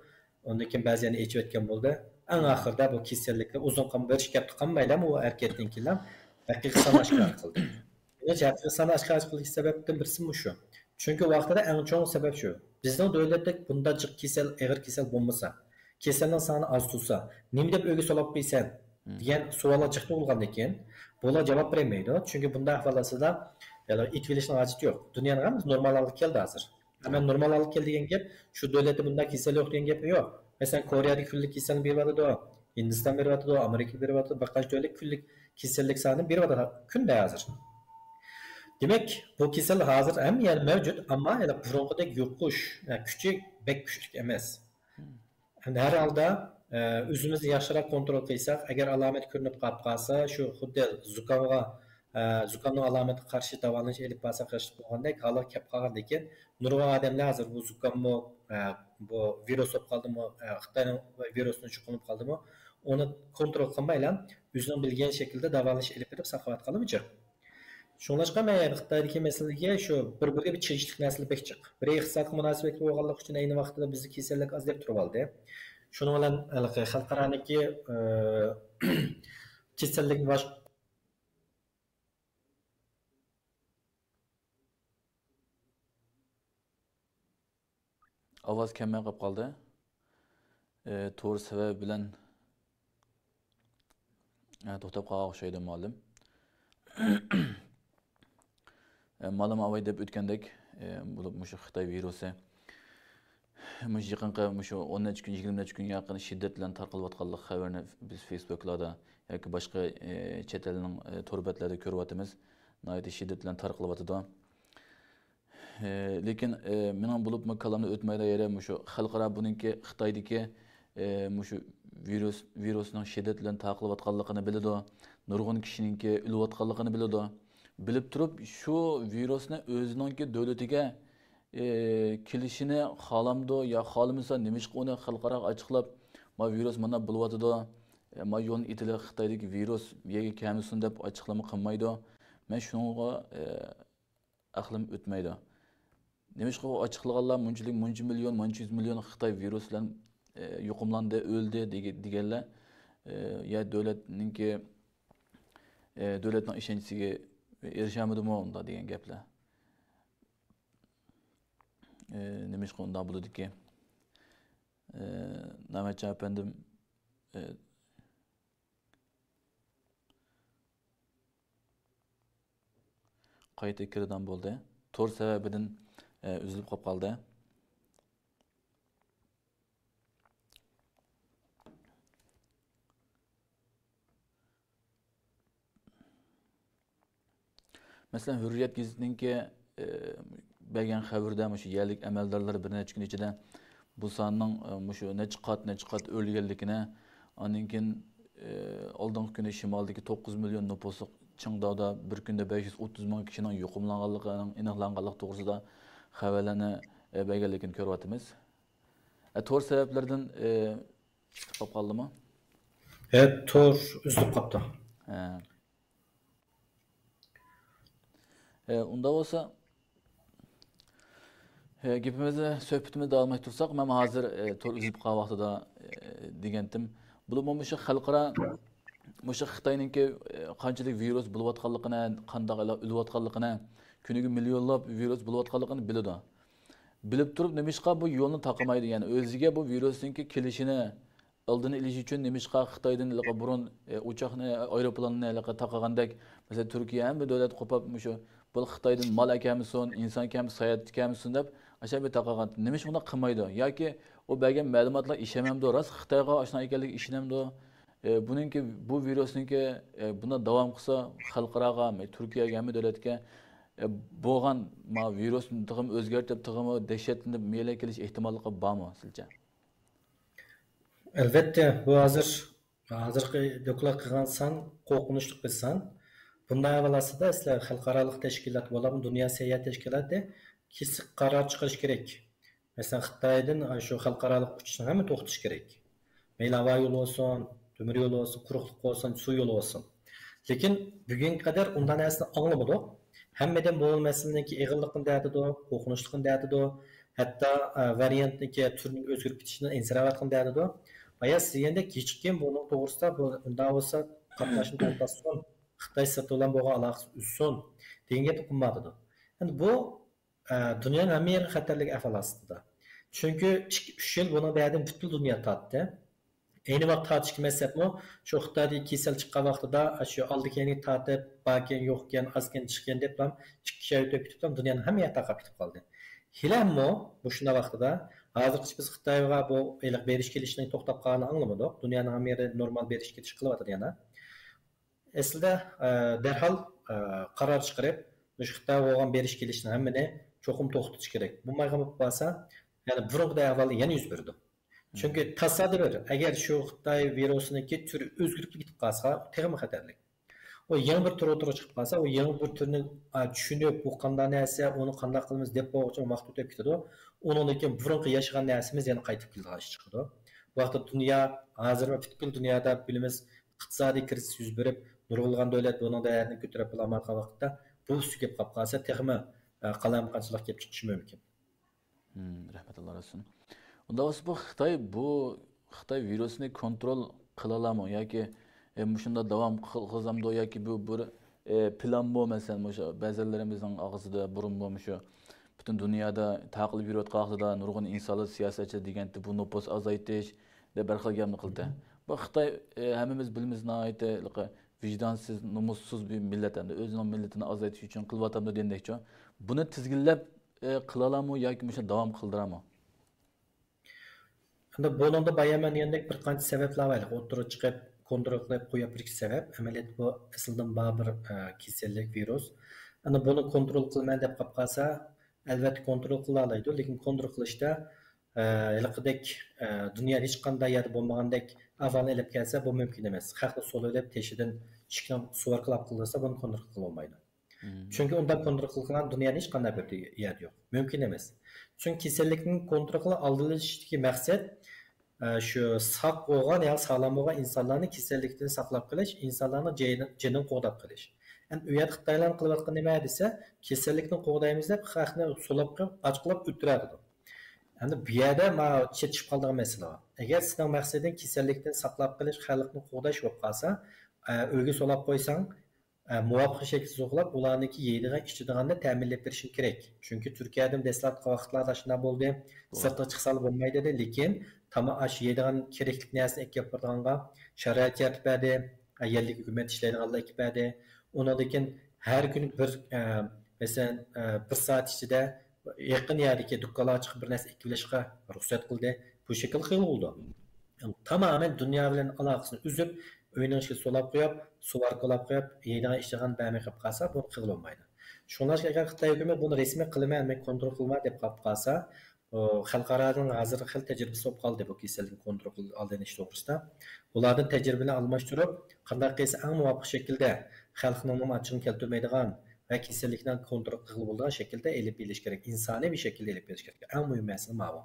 ئۇندىن كېيىن بەزى يەرنى ئېچىۋەتكەن بولدى. ئەڭ ئاخىرىدا بۇ كېسەللىكنى ئۇزۇن قالماي، بىر ئىككى ھەپتە قالمايلا بۇ ھەرىكەتتىن كېيىنلا ھەقىقىي ساننى ئاشكارا قىلدى. بۇ ھەقىقىي ساننى ئاشكارا قىلىش سەۋەبتىن بىرسى مۇشۇ. چۈنكى ۋاقتىدا ئەڭ چوڭ سەۋەب شۇ. بىزنىڭ دۆلەتتە بۇنداق جىق كېسەل، ئېغىر كېسەل بولمىسا، كېسەلنىڭ سانى ئاز تۇرسا، نېمە دەپ ئۆيگە سولاپ قويىسەن؟ مم. دېگەن سوئاللار چىقىپ بولغاندىن كېيىن، بۇلار جاۋاب بېرەلمەيدۇ. چۈنكى بۇنداق ئەھۋال ئاستىدا، يەنى ئېتىۋېلىشنىڭ ھاجىتى يوق. دۇنيانىڭ ھەممىسى نورمال ھالغا كەلدى ھازىر. ئەمما نورمال ھالغا كەلدى دېگەن گەپ، شۇ دۆلەتتە بۇنداق كېسەل يوق دېگەن گەپ يوق. مەسىلەن، كورېيەدە كۈنلۈك كېسەلنى بېرىۋاتىدۇ، ھىندىستان بېرىۋاتىدۇ، ئامېرىكا بېرىۋاتىدۇ، بىر قانچە دۆلەت كۈنلۈك كېسەللىك سانى بېرىۋاتىدۇ كۈندە ھازىر. دېمەك، بۇ كېسەل ھازىر ھەممە يەردە مەۋجۇت، ئەمما يەنە بۇرۇنقىدەك يۇقۇش، ئە، كۈچى بەك كۈچلۈك ئەمەس. ئەمدى ھەر ھالدا، ئە، ئۆزىمىزنى ياخشىراق كونترول قىلساق، ئەگەر ئالامەت كۆرۈنۈپ قاپ قالسا، شۇ خۇددى زۇكامغا، ئە، زۇكامنىڭ ئالامىتىگە قارشى داۋالىنىش ئېلىپ بارساق ياخشى بولغاندەك ھالغا كەپ قالغاندىن كېيىن، نۇرغۇن ئادەملەر ھازىر بۇ زۇكاممۇ، ئە، بۇ ۋىرۇس بولۇپ قالدىمۇ، ئە، خىتاينىڭ ۋىرۇسىنى يۇقۇملىنىپ قالدىمۇ، ئۇنى كونترول قىلمايلا ئۆزىنىڭ بىلگەن شەكىلدە داۋالىنىش ئېلىپ بېرىپ ساقلاۋاتقانلىمۇ جىق. شۇڭلاشقا مەن خىتايدىكى مەسىلىگە شۇ بىر-بىرىگە بىر چېلىشلىق نەرسىلەر بەك جىق. بىرى ئىقتىسادقا مۇناسىۋەتلىك بولغانلىقى ئۈچۈن ئەينى ۋاقىتتا بىزدە كېسەللىك ئاز دەپ تۇرۇۋالدى. شۇنىڭ بىلەن ھېلىقى خەلقئارانىڭكى، ئى، كېسەللىكنى باش-، ئاۋاز كەلمەي قاپ قالدى. ئى، تور سەۋەبى بىلەن، ئى، توختاپ قالغان ئوخشايدۇ، مۇئەللىم. ئى، مۇئەللىم ئاۋاي دەپ ئۆتكەندەك، ئى، بولۇپ مۇشۇ خىتاي ۋىرۇسى مۇشۇ يېقىنقى مۇشۇ ئون نەچچە كۈن، يىگىرمە نەچچە كۈن يېقىن شىددەت بىلەن تارقىلىۋاتقانلىق خەۋىرىنى بىز فېيسبۇكلاردا ياكى باشقا، ئى، چەت ئەلنىڭ، ئى، تور بەتلىرىدە كۆرۈۋاتىمىز. ناھايىتى شىددەت بىلەن تارقىلىۋاتىدۇ. ئى، لېكىن، ئى، مېنىڭ بولۇپمۇ كاللامدىن ئۆتمەيدىغان يېرى مۇشۇ خەلقئارا بۇنىڭكى خىتايدىكى، ئى، مۇشۇ ۋىرۇس، ۋىرۇسنىڭ شىددەت بىلەن تارقىلىۋاتقانلىقىنى بىلىدۇ، نۇرغۇن كىشىنىڭكى ئۆلۈۋاتقانلىقىنى بىلىدۇ. بىلىپ تۇرۇپ شۇ ۋىرۇسنى ئۆزىنىڭكى دۆلىتىگە، ئى، كېلىشىنى خالامدۇ يا خالىمىسا نېمىشقا ئۇنى خەلقئاراغا ئاچىقلاپ، ما ۋىرۇس مانا بولۇۋاتىدۇ، ئى، ما يولنى ئېتىلى خىتايدىكى ۋىرۇس بۇ يەرگە كەلمىسۇن دەپ ئاچىقلىما قىلمايدۇ. مەن شۇنىڭغا، ئى، ئەقلىم ئۆتمەيدۇ. نېمىشقا ئۇ ئاچىقلىغانلار مۇنچىلىك، مۇنچە مىليون، مۇنچە يۈز مىليون خىتاي ۋىرۇس بىلەن، ئى، يۇقۇملاندى، ئۆلدى دېگە-، دېگەنلەر، ئى، يا دۆلەتنىڭكى، ئى، دۆلەتنىڭ ئىشەنچىسىگە ئېرىشەلمىدىمۇ ئۇنداق دېگەن گەپلەر. ئى، نېمىشقا ئۇنداق بولىدىكى؟ ئى، نامەتجان ئەپەندىم، ئى، قايتا كىردان بولدى. تور سەۋەبىدىن، ئە، ئۈزۈلۈپ قاپ قالدى. مەسىلەن، ھۆررىيەت گېزىتىنىڭكى، ئە، بەرگەن خەۋىرىدە مۇشۇ يەرلىك ئەمەلدارلار بىر نەچچە كۈن ئىچىدە بۇ ساننىڭ، ئە، مۇشۇ نەچچە قات، نەچچە قات ئۆرلىگەنلىكىنى، ئاندىن كېيىن، ئە، ئالدىنقى كۈنى شىمالدىكى توققۇز مىليون نوپۇسلۇق چىڭداۋدا بىر كۈندە بەش يۈز ئوتتۇز مىڭ كىشىنىڭ يۇقۇملانغانلىقىنىڭ ئېنىقلانغانلىقى توغرىسىدا خەۋەرلەرنى، ئە، بەرگەنلىكىنى كۆرۈۋاتىمىز. ئە، تور سەۋەبلىرىدىن، ئە، چىقىپ قالدىمۇ؟ ھە، تور ئۈزۈلۈپ قاپتۇ. ھە. ئە، ئۇنداق بولسا، ئە، گېپىمىزنى، سۆھبىتىمىزنى داۋاملاشتۇرساق، مەن ھازىر، ئە، تور ئۈزۈلۈپ قالغان ۋاقتىدا، ئە، دېگەنتىم. بولۇپمۇ مۇشۇ خەلقئارا، مۇشۇ خىتاينىڭكى، ئە، قانچىلىك ۋىرۇس بولۇۋاتقانلىقىنى، قانداق ئۆلۈۋاتقانلىقىنى، كۈنىگە مىليونلاپ ۋىرۇس بولۇۋاتقانلىقىنى بىلىدۇ. بىلىپ تۇرۇپ نېمىشقا بۇ يولنى تاقىمايدۇ؟ يەنى ئۆزىگە بۇ ۋىرۇسنىڭكى كېلىشىنى ئالدىنى ئېلىش ئۈچۈن نېمىشقا خىتايدىن ھېلىقى بۇرۇن، ئە، ئۇچاقنى، ئايروپىلاننى ھېلىقى تاقىغاندەك، مەسىلەن، تۈركىيە ھەممە دۆلەت قوپاپ، مۇشۇ بۇ خىتايدىن مال ئەكەلمىسۇن، ئىنسان كەلمىسۇن، ساياھەت كەلمىسۇن دەپ، ئاشۇ بىر تاقىغان. نېمىشقا ئۇنداق قىلمايدۇ؟ ياكى ئۇ بەرگەن مەلۇماتلار ئىشەنمەمدۇ؟ راست خىتايغا ئاشۇنداق ئىكەنلىكىگە ئىشىنەمدۇ؟ ئە، بۇنىڭكى، بۇ ۋىرۇسنىڭكى، ئە، بۇنداق داۋام قىلسا، خەلقئاراغا، تۈركىيەگە، ھەممە دۆلەتكە، ئە، بولغان ما ۋىرۇسنى تېخىمۇ ئۆزگەرتىپ، تېخىمۇ دەھشەتلىنىپ، مېيىللىك كېلىش ئېھتىماللىقى بارمۇ سىزچە؟ ئەلۋەتتە، بۇ ھازىر، ھازىرقى دوكلات قىلغان سان قورقۇنچلۇق بىر سان. بۇنداق ئەھۋال ئاستىدا سىلەر خەلقئارالىق تەشكىلات بولۇپمۇ دۇنيا سەھىيە تەشكىلاتى كېسىك قارار چىقىرىشى كېرەك. مەسىلەن، خىتايدىن شۇ خەلقئارالىق ئۇچۇشنى ھەممە توختىتىش كېرەك. مەيلى ھاۋا يولى بولسۇن، تۆمۈر يولى بولسۇن، قۇرۇقلۇق بولسۇن، سۇ يولى بولسۇن. لېكىن بۈگۈنگە قەدەر ئۇنداق نەرسىنى ئاڭلىمىدۇق. ھەممىدىن بۇ مەسىلىنىڭكى ئېغىرلىقىنى دەۋاتىدۇ، قورقۇنچلۇقىنى دەۋاتىدۇ، ھەتتا، ئە، ۋارىيانتنىڭكى تۈرىنىڭ ئۆزگىرىپ كېتىشىدىن ئەنسىرەۋاتقىنى دەۋاتىدۇ. بايا سىز دېگەندەك ھېچكىم بۇنىڭ توغرىسىدا بۇ، ئۇنداق بولسا قاتناشنى توختاتسۇن، خىتاي سىرتى بىلەن بولغان ئالاقىسىنى ئۈزسۇن دېگەن گەپنى قىلمايۋاتىدۇ. ئەمدى بۇ، ئە، دۇنيانىڭ ھەممە يېرى خەتەرلىك ئەھۋال ئاستىدا. چۈنكى ئىككى، ئۈچ يىل بۇنىڭ بەدىن پۈتكۈل دۇنيا تارتتى. ئەينى ۋاقىت تارتىشتىكى مەقسەتمۇ شۇ خىتايدىكى كېسەل چىققان ۋاقتىدا شۇ ئالدى كەينى تارتىپ، باركەن، يوقكەن، ئازكەن، چىقكەن دەپلا ئىككى ئۈچ ئاي ئۆتۈپ كېتىپلا دۇنيانىڭ ھەممە يېرى تارقاپ كېتىپ قالدى. ھېلىمۇ مۇشۇنداق ۋاقتىدا ھازىرغىچە بىز خىتايغا بۇ ھېلىقى بېرىش كېلىشنىڭ توختاپ قالغىنىنى ئاڭلىمىدۇق. دۇنيانىڭ ھەممە يېرى نورمال بېرىش كېلىش قىلىۋاتىدۇ يەنە. ئەسلىدە، ئە، دەرھال، ئە، قارار چىقىرىپ، مۇشۇ خىتايغا بولغان بېرىش كېلىشنى ھەممىنى چوقۇم توختىتىش كېرەك. بولمايدىغان بولۇپ قالسا، يەنە بۇرۇنقىدەك ئەھۋال يەنە يۈز بېرىدۇ. چۈنكى تاسادىپەن، ئەگەر شۇ خىتاي ۋىرۇسىنىڭكى تۈرى ئۆزگىرىپ كېتىپ قالسا، تېخىمۇ خەتەرلىك. ئۇ يېڭى بىر تۈر ئوتتۇرىغا چىقىپ قالسا، ئۇ يېڭى بىر تۈرنى، ئا، چۈشىنىپ، بۇ قانداق نەرسە، ئۇنى قانداق قىلىمىز دەپ بولغۇچە ۋاقىت ئۆتۈپ كېتىدۇ. ئۇنىڭدىن كېيىن بۇرۇنقى ياشىغان نەرسىمىز يەنە قايتىپ كېلىدىغان ئىش چىقىدۇ. بۇ ھەقتە دۇنيا، ھازىر پۈتكۈل دۇنيادا بىلىمىز، ئىقتىسادىي كىرىزىس يۈز بېرىپ، نۇرغۇنلىغان دۆلەت بۇنىڭ دەردىنى كۆتۈرۈپ بولالمايدىغان ۋاقىتتا، بۇ ئۈستىگە كېلىپ قالغان بولسا، تېخىمۇ، ئە، قالايمىقانچىلىق كېلىپ چىقىشى مۇمكىن. مم، رەھمەت، ئاللا رازى بولسۇن. ئۇنداق بولسا، بۇ خىتاي، بۇ خىتاي ۋىرۇسنى كونترول قىلالامۇ ياكى، ئە، مۇشۇنداق داۋام قىل-، قىلغۇزامدۇ ياكى بۇ بىر، ئە، پىلانمۇ؟ مەسىلەن، مۇشۇ بەزىلىرىمىزنىڭ ئاغزىدا بۇرۇنمۇ مۇشۇ پۈتۈن دۇنيادا تارقىلىپ يۈرۈۋاتقان ۋاقتىدا نۇرغۇن ئىنسانلار، سىياسەتچى دېگەنتى بۇ نوپۇس ئازايتىش دەپ ھەر خىل گەپنى قىلدى. بۇ خىتاي، ئە، ھەممىمىز بىلىمىز، ناھايىتى ۋىجدانسىز، نومۇسسىز بىر مىللەت، ئەمدى ئۆزىنىڭ مىللىتىنى ئازايتىش ئۈچۈن قىلىۋاتامدۇ دېگەندەكچۇ. بۇنى تىزگىنلەپ، ئە، قىلالامۇ ياكى مۇشۇ داۋام قىلدۇرامۇ؟ ئەمدى بۇنىڭدا بايا مەن دېگەندەك بىر قانچە سەۋەبلەر بار، ئوتتۇرىغا چىقىپ، كونترول قىلىپ قويۇپ بېرىش سەۋەب. ئەمەلىيەتتە بۇ ئەسلىدىن بار بىر، ئە، كېسەللىك، ۋىرۇس. ئەمدى بۇنى كونترول قىلىمەن دەپ قاپ قالسا، ئەلۋەتتە كونترول قىلالايدۇ، لېكىن كونترول قىلىشتا، ئە، ھېلىقىدەك، ئە، دۇنيادا ھېچقانداق يەردە بولمىغاندەك ئەھۋالنى ئېلىپ كەلسە، بۇ مۇمكىن ئەمەس. خەقنى سولىۋېلىپ، تېشىدىن ئىشىكنىڭ سۇۋاركىلاپ قىلىۋالسا، بۇنى كونترول قىلىۋالمايدۇ. مم. چۈنكى ئۇنداق كونترول قىلغان دۇنيانىڭ ھېچقانداق بىر يەردە يوق. مۇمكىن ئەمەس. چۈنكى كېسەللىكنى كونترول قىلىپ ئالدىنى ئېلىشتىكى مەقسەت، ئە، شۇ ساق بولغان يا ساغلام بولغان ئىنسانلارنى كېسەللىكتىن ساقلاپ قېلىش، ئىنسانلارنىڭ جېنى-، جېنىنى قوغداپ قېلىش. ئەمدى ئۇ يەردە خىتايلارنىڭ قىلىۋاتقىنى نېمە دېسە، كېسەللىكنى قوغدايمىز دەپ خەقنى سولاپ قويۇپ، ئاچقۇلاپ ئۆلتۈرەدۇ. ئەمدى بۇ يەردە ما چېتىشىپ قالىدىغان مەسىلە بار. ئەگەر سېنىڭ مەقسىتىڭ كېسەللىكتىن ساقلاپ قېلىش، خەلقنى قوغداش بولۇپ قالسا، ئە، ئۆيگە سولاپ قويساڭ، ئە، مۇۋاپىق شەكىلدە سوقۇپ، ئۇلارنىڭكى يەيدىغان، ئىچىدىغاننى تەمىنلەپ بېرىشىڭ كېرەك. چۈنكى تۈركىيەدىمۇ دەسلەپكى ۋاقىتلاردا شۇنداق بولدى. بولدى. سىرتقا چىقساڭلار بولمايدۇ دېدى. لېكىن تاما-، ئاشۇ يەيدىغان كېرەكلىك نەرسىنى ئەكەپ بېرىدىغانغا شارائىت يارىتىپ بەردى. ئە، يەرلىك ھۆكۈمەت ئىشلەيدىغانلار ئەكىپ بەردى. ئۇنىڭدىن كېيىن ھەر كۈنى بىر، ئە، مەسىلەن، ئە، بىر سائەت ئىچىدە يېقىن يەردىكى دۇكانلارغا چىقىپ بىر نەرسە ئېلىپ كېلىشقا رۇخسەت قىلدى. بۇ شەكىلدە قىلغىلى بولىدۇ. تامامەن دۇنيا بىلەن ئالاقىسىنى ئۈزۈپ، ئۆينىڭ ئىچىگە سولاپ قويۇپ، سۇۋاركىلاپ قويۇپ، يەيدىغان ئىچىدىغان بەرمەي قېلىپ قالسا، بۇنى قىلغىلى بولمايدۇ. شۇڭلاشقا ئەگەر خىتاي ھۆكۈمىتى بۇنى رەسمىي قىلىمەن، مەن كونترول قىلىمەن دەپ قاپ قالسا، ئۇ خەلقئارانىڭ ھازىر خېلى تەجرىبىسى بولۇپ قالدى بۇ كېسەلگە كونترول قىل-، ئالدىنىش توغرىسىدا. ئۇلاردىن تەجرىبىنى ئالماشتۇرۇپ، قانداق قىلسا ئەڭ مۇۋاپىق شەكىلدە خەلقنىڭمۇ ئاچچىقىنى كەلتۈرمەيدىغان ۋە كېسەللىكنى كونترول قىلغىلى بولىدىغان شەكىلدە ئېلىپ بېرىلىشى كېرەك، ئىنسانىي بىر شەكىلدە ئېلىپ بېرىلىشى كېرەك. ئەڭ مۇھىم مەسىلە ماۋۇ.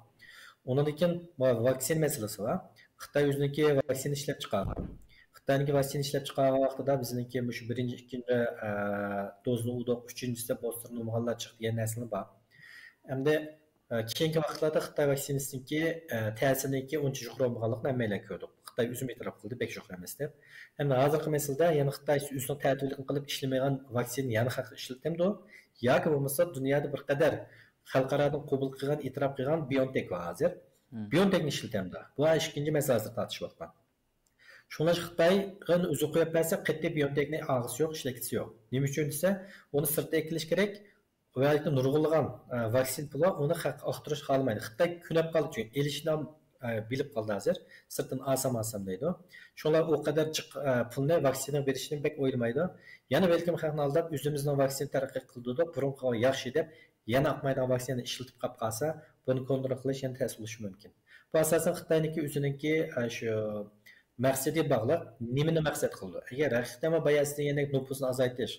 ئۇنىڭدىن كېيىن ماۋۇ ۋاكسىنا مەسىلىسى بار. خىتاي ئۆزىنىڭكى ۋاكسىنا ئىشلەپ چىقارغان. خىتاينىڭكى ۋاكسىنا ئىشلەپ چىقارغان ۋاقتىدا بىزنىڭكى مۇشۇ بىرىنچى، ئىككىنچى، ئە، دوزىنى ئۇردۇق، ئۈچىنچىسىدە بوستېرنى ئۇرمىغانلار چىقتى دېگەن نەرسىلەر بار. ئەمدى، ئە، كېيىنكى ۋاقىتلاردا خىتاي ۋاكسىنىسىنىڭكى، ئە، تەسىرىنىڭكى ئۇنچە يۇقىرى بولمىغانلىقىنى ھەممەيلەن كۆردۇق. خىتاي ئۆزىمۇ ئېتىراپ قىلدى، بەك يۇقىرى ئەمەس دەپ. ئەمدى ھازىرقى مەسىلىدە يەنە خىتاي ئۆزىنىڭ تەتۈرلۈكىنى قىلىپ ئىشلىمەيدىغان ۋاكسىنا يەنە خەققە ئىشلىتەمدۇ؟ ياكى بولمىسا دۇنيادا بىر قەدەر خەلقئارادىن قوبۇل قىلغان، ئېتىراپ قىلغان بىيونتېك بار ھازىر. بىيونتېكنى ئىشلىتەمدۇ؟ بۇ ئىككىنچى مەسىلە ھازىر تارتىشىۋاتقان. شۇڭلاشقا خىتايغا ئۆزى قويۇپ بەرسە، قەتئىي بىيونتېكنى ئالغۇسى يوق، ئىشلەتكۈسى يوق. نېمە ئۈچۈن دېسە، ئۇنى سىرتتا ئەكېلىش كېرەك. ئۇ يەردىكى نۇرغۇنلىغان، ئە، ۋاكسىنا پۇلى ئۇنى خەق ئاختۇرۇشقا خالىمايدۇ. خىتاي كۆنۈپ قالدى، چۈنكى ئېلىشنى، ئە، بىلىپ قالدى ھازىر. سىرتتىن ئالسام، ئالسام دەيدۇ. شۇڭلار ئۇ قەدەر جىق، ئە، پۇلنى ۋاكسىنىغا بېرىشنى بەك ئويلىمايدۇ. يەنە بەلكىم خەقنى ئالداپ، ئۆزىمىزنىڭ ۋاكسىنا تەرەققىي قىلدۇردۇق، بۇرۇنقىغا ياخشى دەپ، يەنە ئاقمايدىغان ۋاكسىنانى ئىشلىتىپ قاپ قالسا، بۇنى كونترول قىلىش يەنە تەس بولۇشى مۇمكىن. بۇ ئاساسەن خىتاينىڭكى ئۆزىنىڭكى، ئە، شۇ مەقسىتىگە باغلىق، نېمىنى مەقسەت قىلىدۇ؟ ئەگەر ھەقىقەتەنمۇ بايا سىز دېگەندەك نوپۇسنى ئازايتىش،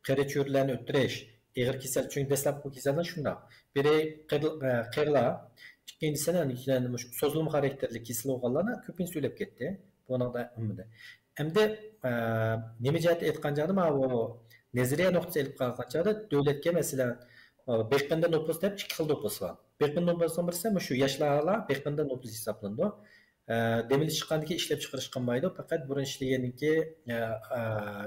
قېرى چۆرىلەرنى ئۆلتۈرۈش، ئېغىر كېسەل، چۈنكى دەسلەپكى كېسەللەر شۇنداق. بىرى قېرى-، ئە، قېرىلار، ئىككىنچىسى، يەنە مۇشۇ سوزۇلما خاراكتېرلىك كېسىلى بولغانلارنىڭ كۆپىنچىسى ئۆلۈپ كەتتى. بۇنىڭدا ئۈنمىدى. ئەمدى، ئە، نېمە جەھەتتە ئېيتقان چاغدا، ماۋۇ نەزەرىيە نۇقتىسى ئېلىپ قارىغان چاغدا، دۆلەتكە، مەسىلەن، ئە، بېقىندە نوپۇس دەپ ئىككى خىل نوپۇس بار. بېقىندە نوپۇسنىڭ بىرسى مۇشۇ ياشلار بېقىندە نوپۇس ھېسابلىنىدۇ. ئە، دەم ئېلىش چىققاندىن كېيىن ئىشلەپچىقىرىش قىلمايدۇ. پەقەت بۇرۇن ئىشلىگەندىن كېيىن، ئە، ئە،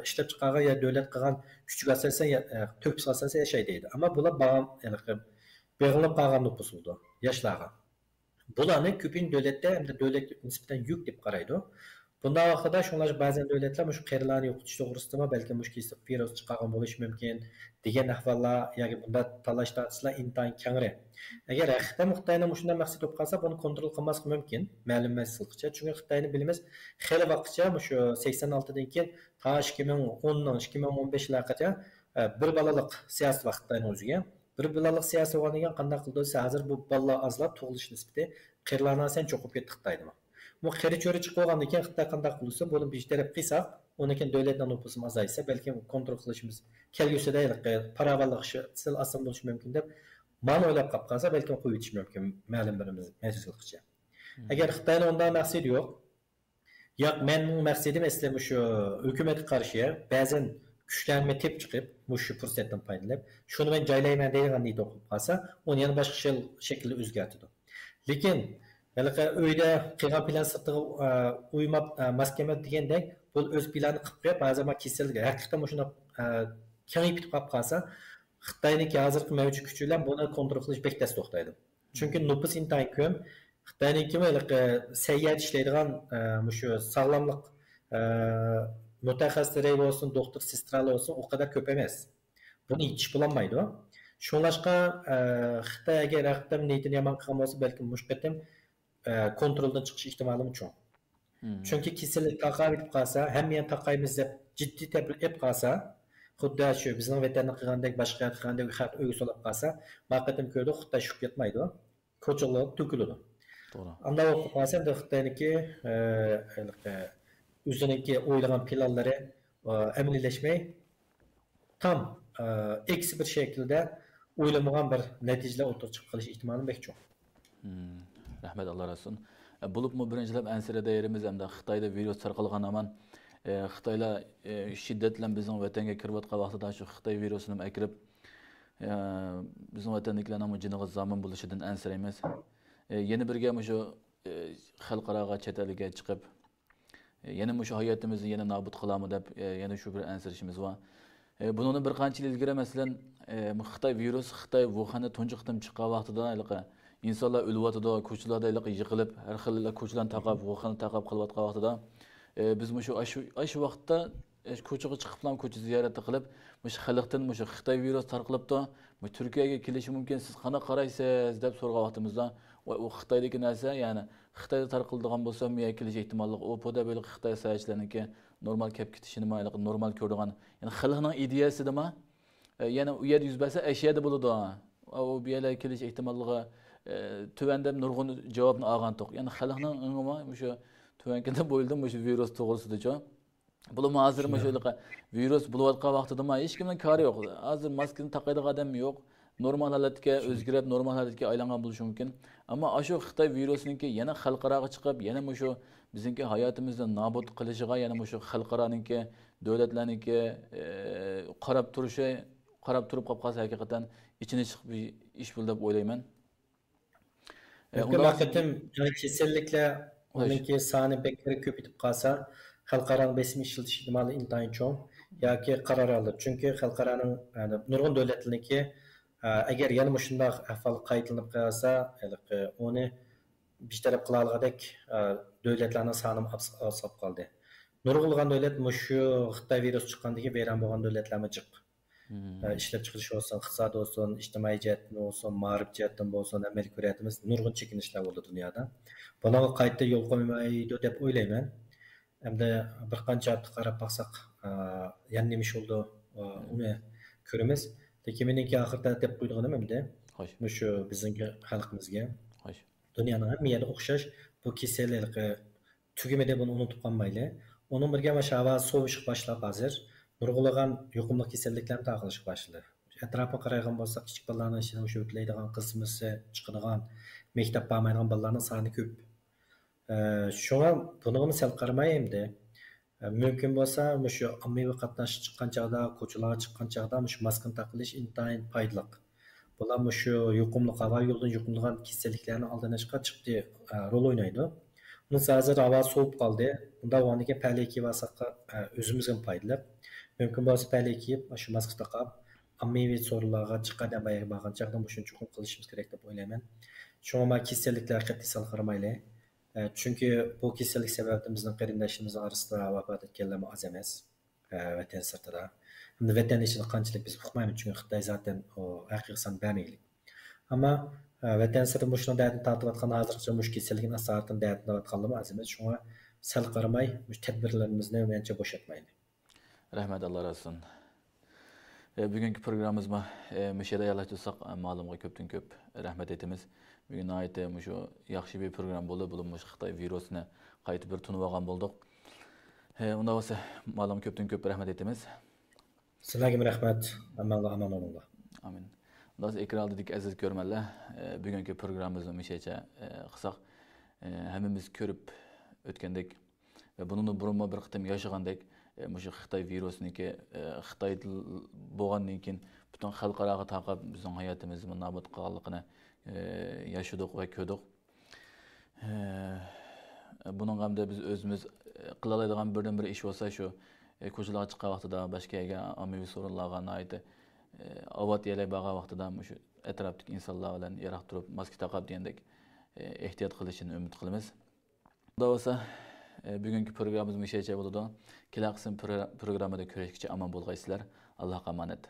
ئىشلەپچىقارغان يا دۆلەت قىلغان كۈچىگە ئاساسەن، يا، ئە، تۆھپىسىگە ئاساسەن ياشايدۇ دەيدۇ. ئەمما بۇلار بېغىم-، بېغىلىنىپ قالغان نوپۇس بولىدۇ، ياشلارغا. بۇلارنى كۆپىنچە دۆلەتتە ھەمدە دۆلەتكە نىسبەتەن يۈك دەپ قارايدۇ. بۇنداق ۋاقىتتا شۇڭلاشقا بەزەن دۆلەتلەر مۇشۇ قېرىلارنى يوقىتىش توغرىسىدىمۇ بەلكىم مۇشۇ كېسەل ۋىرۇس چىقارغان بولۇشى مۇمكىن دېگەن ئەھۋاللار ياكى بۇنداق تالاش تارتىشلار ئىنتايىن كەڭرى. ئەگەر ھەقىقەتەن خىتاينىڭ مۇشۇنداق مەقسىتى بولۇپ قالسا، بۇنى كونترول قىلماسلىقى مۇمكىن مەلۇم مەزگىلغىچە. چۈنكى خىتاينى بىلىمىز، خېلى ۋاقىتچە مۇشۇ سەكسەن ئالتىدىن كېيىن تا ئىككى مىڭ ئوننىڭ، ئىككى مىڭ ئون بەشلەرگىچە، ئە، بىر بالىلىق سىياسىتى بار خىتاينىڭ ئۆزىگە. بىر بالىلىق سىياسىتى بولغاندىن كېيىن قانداق قىلدى دېسە، ھازىر بۇ بالىلار ئازلاپ، تۇغۇلۇش نىسبىتى قېرىلارنىڭ سەل چوقۇپ كەتتى خىتايدىمۇ. بۇ قېرى چۆرە چىقىۋالغاندىن كېيىن خىتاي قانداق قىلسا، بۇنى بىر تەرەپ قىلساق، ئۇنىڭ كېيىن دۆلەتنىڭ نوپۇسىمۇ ئازايسا، بەلكىم كونترول قىلىشىمىز كەلگۈسىدە ھېلىقى پاراۋانلىق ئىشى سەل ئاسان بولۇشى مۇمكىن دەپ، مانا ئويلاپ قاپ قالسا، بەلكىم قويۇۋېتىشى مۇمكىن مەلۇم بىر مەزگىلگىچە. ئەگەر خىتاينىڭ ئۇنداق مەقسىتى يوق، ياق، مەننىڭ مەقسىتىم ئەسلى مۇشۇ ھۆكۈمەتكە قارشى، بەزەن كۈچلەرنى تېپىپ چىقىپ، مۇشۇ پۇرسەتتىن پايدىلىنىپ، شۇنى مەن جايلايمەن دەيدىغان نىيىتى بولۇپ قالسا، ئۇنى يەنە باشقا شەكىلدە ئۆزگەرتىدۇ. لېكىن، ھېلىقى ئۆيدە قىلغان پىلان سىرتىغا، ئە، ئۇيماپ، ئە، ماس كەلمەپتۇ دېگەندەك، بۇ ئۆز پىلانىنى قىلىپ قويۇپ، ھازىر ما كېسەللىك ھەقىقەتەن مۇشۇنداق، ئە، كېڭىيىپ كېتىپ قالىپ قالسا، خىتاينىڭكى ھازىرقى مەۋجۇت كۈچى بىلەن بۇنى كونترول قىلىش بەك تەس توختايدۇ. چۈنكى نوپۇس ئىنتايىن كۆپ. خىتاينىڭكىمۇ ھېلىقى سەھىيەدە ئىشلەيدىغان، ئە، مۇشۇ ساغلاملىق، ئە، مۇتەخەسسىسلىرى بولسۇن، دوختۇر، سېسترالار بولسۇن، ئۇ قەدەر كۆپ ئەمەس. بۇنى يېتىشىپ بولالمايدۇ. شۇڭلاشقا، ئە، خىتاي ئەگەر ھەقىقەتەن نىيىتىنى يامان قىلغان بولسا، بەلكىم مۇشۇ قېتىم، ئە، كونترولدىن چىقىش ئېھتىمالىمۇ چوڭ. چۈنكى كېسەللىك تارقاۋېتىپ قالسا، ھەممە يەرنى تارقايمىز دەپ جىددىي تەدبىر ئېلىپ قالسا، خۇددى شۇ بىزنىڭ ۋەتەندە قىلغاندەك، باشقا يەردە قىلغاندەك خەقنى ئۆيگە سولاپ قالسا، ما قېتىم كۆردۇق، خىتاي شۇ كەتمەيدۇ. كوچىلارغا تۆكۈلىدۇ. توغرا. ئانداق بولۇپ قالسا، ئەمدى خىتاينىڭكى، ئە، ھېلىقى ئۆزىنىڭكى ئويلىغان پىلانلىرى، ئە، ئەمەلىيلەشمەي، تام، ئە، ئەكسى بىر شەكىلدە ئويلىمىغان بىر نەتىجىلەر ئوتتۇرىغا چىقىپ قېلىش ئېھتىمالى بەك چوڭ. مم. رەھمەت، ئاللا رازى بولسۇن. ئە، بولۇپمۇ بىرىنچىلەپ ئەنسىرەيدىغىنىمىز ئەمدى خىتايدا ۋىرۇس تارقالغان ھامان، ئە، خىتايلار، ئە، شىددەت بىلەن بىزنىڭ ۋەتەنگە كىرىۋاتقان ۋاقتىدا شۇ خىتاي ۋىرۇسىنى ئەكىرىپ، ئە، بىزنىڭ ۋەتەندىكىلەرنىڭمۇ جېنىغا زامىن بولۇشىدىن ئەنسىرەيمىز. ئە، يەنە بىرگە مۇشۇ، ئە، خەلقئاراغا، چەت ئەلگە چىقىپ، يەنە مۇشۇ ھاياتىمىزنى يەنە نابۇت قىلارمۇ دەپ، يەنە شۇ بىر ئەنسىرىشىمىز بار. بۇنىڭدىن بىر قانچە يىل ئىلگىرى، مەسىلەن، خىتاي ۋىرۇسى خىتاي ۋۇخەندە تۇنجى قېتىم چىققان ۋاقتىدا، ھېلىقى ئىنسانلار ئۆلۈۋاتىدۇ، كوچىلاردا ھېلىقى يىقىلىپ، ھەر خىل كوچىلارنى تاقاپ، ۋۇخەننى تاقاپ قېلىۋاتقان ۋاقتىدا، بىز مۇشۇ ئاشۇ، ئاشۇ ۋاقىتتا ئىش كوچىغا چىقىپلا كوچا زىيارىتى قىلىپ، مۇشۇ خەلقتىن مۇشۇ خىتاي ۋىرۇسى تارقىلىپتۇ، مۇشۇ تۈركىيەگە كېلىشى مۇمكىن، سىز قانداق قارايسىز دەپ سورىغان ۋاقتىمىزدا، ۋاي، ئۇ خىتايدىكى نەرسە، يەنى خىتايدا تارقىلىدىغان بولسا، بۇ يەرگە كېلىش ئېھتىماللىقى ئۇ پۇدا بۆلۈك خىتاي ساياھەتچىلەرنىڭكى نورمال كەپ كېتىشىنىمۇ نورمال كۆرىدىغان، يەنى خەلقنىڭ ئىدىيەسىدىمۇ، ئە، يەنە ئۇ يەردە يۈز بەرسە، ئەشۇ يەردە بولىدۇ. ئۇ بۇ يەرلەرگە كېلىش ئېھتىماللىقى، ئە، تۆۋەن دەپ نۇرغۇن جاۋابنى ئالغانتۇق. يەنى خەلقنىڭ ئېڭىمۇ مۇشۇ تۆۋەنكىدە بويلىدىم مۇشۇ ۋىرۇس توغرىسىدىچۇ. بولۇپمۇ ھازىر مۇشۇ ۋىرۇس بولۇۋاتقان ۋاقتىدىمۇ ھېچكىمنىڭ كارى يوق. ھازىر ماسكىنى تاقايدىغان ئادەم يوق. نورمال ھالەتكە ئۆزگىرىپ، نورمال ھالەتكە ئايلانغان بولۇشى مۇمكىن. ئەمما ئاشۇ خىتاي ۋىرۇسىنىڭكى يەنە خەلقئاراغا چىقىپ، يەنە مۇشۇ بىزنىڭكى ھاياتىمىزنى نابۇت قىلىشىغا، يەنە مۇشۇ خەلقئارانىڭكى، دۆلەتلەرنىڭكى، ئە، قاراپ تۇرۇشى، قاراپ تۇرۇپ قاپ قالسا، ھەقىقەتەن ئېچىنىشلىق بىر ئىش بولىدۇ دەپ ئويلايمەن. ئە، مۇمكىن ئۇنداق بىر قېتىم يېڭى كېسەللىكلەر، خوش. ئۇنىڭكى سانى بەك كۆپىيىپ قالسا، خەلقئارانىڭ بېسىم ئىشلىتىش ئېھتىمالى ئىنتايىن چوڭ ياكى قارار ئالدى. چۈنكى خەلقئارانىڭ، يەنى نۇرغۇن دۆلەتلەرنىڭكى، ئە، ئەگەر يەنە مۇشۇنداق ئەھۋال قايتىلىنىپ قالسا، ھېلىقى ئۇنى بىر تەرەپ قىلالىغۇدەك، ئە، دۆلەتلەرنىڭ سانىمۇ ئاز، ئاز بولۇپ قالدى. نۇرغۇنلىغان دۆلەت مۇشۇ خىتاي ۋىرۇسى چىققاندىن كېيىن ۋەيران بولغان دۆلەتلەرمۇ جىق. مم. ئە، ئىشلەپچىقىرىش بولسۇن، ئىقتىساد بولسۇن، ئىجتىمائىي جەھەتتىن بولسۇن، مائارىپ جەھەتتىن بولسۇن، ئەمەلىي كۆرۈۋاتىمىز، نۇرغۇن چېكىنىشلەر بولدى دۇنيادا. بۇنىڭغا قايتا يول قويمايدۇ دەپ ئويلايمەن. ئەمدى بىر قانچە ھەپتە قاراپ باقساق، ئا، يەنە نېمە ئىش بولدى، ئا، مم. ئۇنى كۆرىمىز. لېكىن مېنىڭكى ئاخىرىدا دەپ قويىدىغىنىم ئەمدى خوش. مۇشۇ بىزنىڭكى خەلقىمىزگە، خوش. دۇنيانىڭ ھەممە يەردە ئوخشاش بۇ كېسەل ھېلىقى تۈگىمىدى، بۇنى ئۇنتۇپ قالمايلى. ئۇنىڭ بىرگە مانا ھاۋا سوۋۇشقا باشلاپ ھازىر نۇرغۇنلىغان يۇقۇملۇق كېسەللىكلەرمۇ تارقىلىشقا باشلىدى. ئەتراپقا قارايدىغان بولساق، كىچىك بالىلارنىڭ ئىچىدە مۇشۇ ھۆتلەيدىغان، قىزىمىسى چىقىدىغان، مەكتەپكە بارمايدىغان بالىلارنىڭ سانى كۆپ. ئە، شۇڭا بۇنىڭغىمۇ سەل قارىماي ئەمدى، ئە، مۇمكىن بولسا مۇشۇ ئاممىۋى قاتناش چىققان چاغدا، كوچىلارغا چىققان چاغدا مۇشۇ ماسكىنى تاقىۋېلىش ئىنتايىن پايدىلىق. بۇلار مۇشۇ يۇقۇملۇق، ھاۋا يولىدىن يۇقۇملىغان كېسەللىكلەرنى ئالدىنىشقا جىقتى، ئە، رول ئوينايدۇ. بۇنىڭ ھازىر ھاۋا سوۋۇپ قالدى. بۇنداق بولغاندىكىن پەلەي كىيىۋالساق، ئە، ئۆزىمىزگىمۇ پايدىلىق. مۇمكىن بولسا پەلەي كىيىپ، شۇ ماسكا تاقاپ، ئاممىۋى سورۇنلارغا جىق ئادەم بار يەرگە بارغان چاغدا مۇشۇنى چوقۇم قىلىشىمىز كېرەك دەپ ئويلايمەن. شۇڭا مانا كېسەللىكلەرگە قەتئىي سەل قارىمايلى. ئە، چۈنكى بۇ كېسەللىك سەۋەبىدىن بىزنىڭ قېرىنداشلىرىمىزنىڭ ئارىسىدا ۋاپات ئەتكەنلەرمۇ ئاز ئەمەس. ئە، ۋەتەن سىرتىدا. ھەمدە ۋەتەن ئىچىدە قانچىلىك بىز ئۇقمايمىز، چۈنكى خىتاي زاتەن ئۇ ھەقىقىي سان بەرمىگلىك. ئەمما، ئە، ۋەتەن سىرتىدا مۇشۇنىڭ دەردىنى تارتىۋاتقان، ھازىرغىچە مۇشۇ كېسەللىكنىڭ ئاسارىتىدىن دەردىنى تارتىۋاتقانلارمۇ ئاز ئەمەس. شۇڭا سەل قارىماي، مۇشۇ تەدبىرلىرىمىزنى مېنىڭچە بوشاتمايلى. رەھمەت، ئاللا رازى بولسۇن. ئە، بۈگۈنكى پروگراممىمىزمۇ، ئە، مۇشۇ يەردە ئاياغلاشتۇرساق، ئە، مالۇمغا كۆپتىن كۆپ رەھمەت ئېيتىمىز. بۈگۈن ناھايىتى مۇشۇ ياخشى بىر پروگرامما بولدى، بولۇپ مۇشۇ خىتاي ۋىرۇسىنى قايتا بىر تونۇۋالغان بولدۇق. ئە، ئۇنداق بولسا، مالۇمغا كۆپتىن كۆپ رەھمەت ئېيتىمىز. سىلەرگىمۇ رەھمەت. ھەممەڭلار ئامان بولۇڭلار. ئامىن. ئاللا ئېكران ئالدىدىكى ئەزىز كۆرۈرمەنلەر، ئە، بۈگۈنكى پروگراممىمىزنى مۇشۇ يەرچە، ئە، قىلساق، ئە، ھەممىمىز كۆرۈپ ئۆتكەندەك، ۋە بۇنىڭدىن بۇرۇنمۇ بىر قېتىم ياشىغاندەك، ئە، مۇشۇ خىتاي ۋىرۇسىنىڭكى، ئە، خىتايدا بولغاندىن كېيىن پۈتۈن خەلقئاراغا تارقاپ، بىزنىڭ ھاياتىمىزنى نابۇت قىلغانلىقىنى، ئە، ياشىدۇق ۋە كۆردۇق. ئە، بۇنىڭغا ئەمدى بىز ئۆزىمىز، ئە، قىلالايدىغان بىردىنبىر ئىش بولسا شۇ، ئە، كوچىلارغا چىققان ۋاقتىدا، باشقا يەرگە، ئاممىۋى سورۇنلارغا ناھايىتى، ئە، ئاۋات يەرلەرگە بارغان ۋاقتىدا مۇشۇ ئەتراپتىكى ئىنسانلار بىلەن يىراق تۇرۇپ، ماسكا تاقاپ دېگەندەك، ئە، ئېھتىيات قىلىشىنى ئۈمىد قىلىمىز. ئۇنداق بولسا، ئە، بۈگۈنكى پروگراممىمىز مۇشۇ يەرچە بولىدۇ. كېلەر قىسىم پرو-، پروگراممىدا كۆرۈشكىچە ئامان بولغايسىلەر. ئاللاھقا ئامانەت.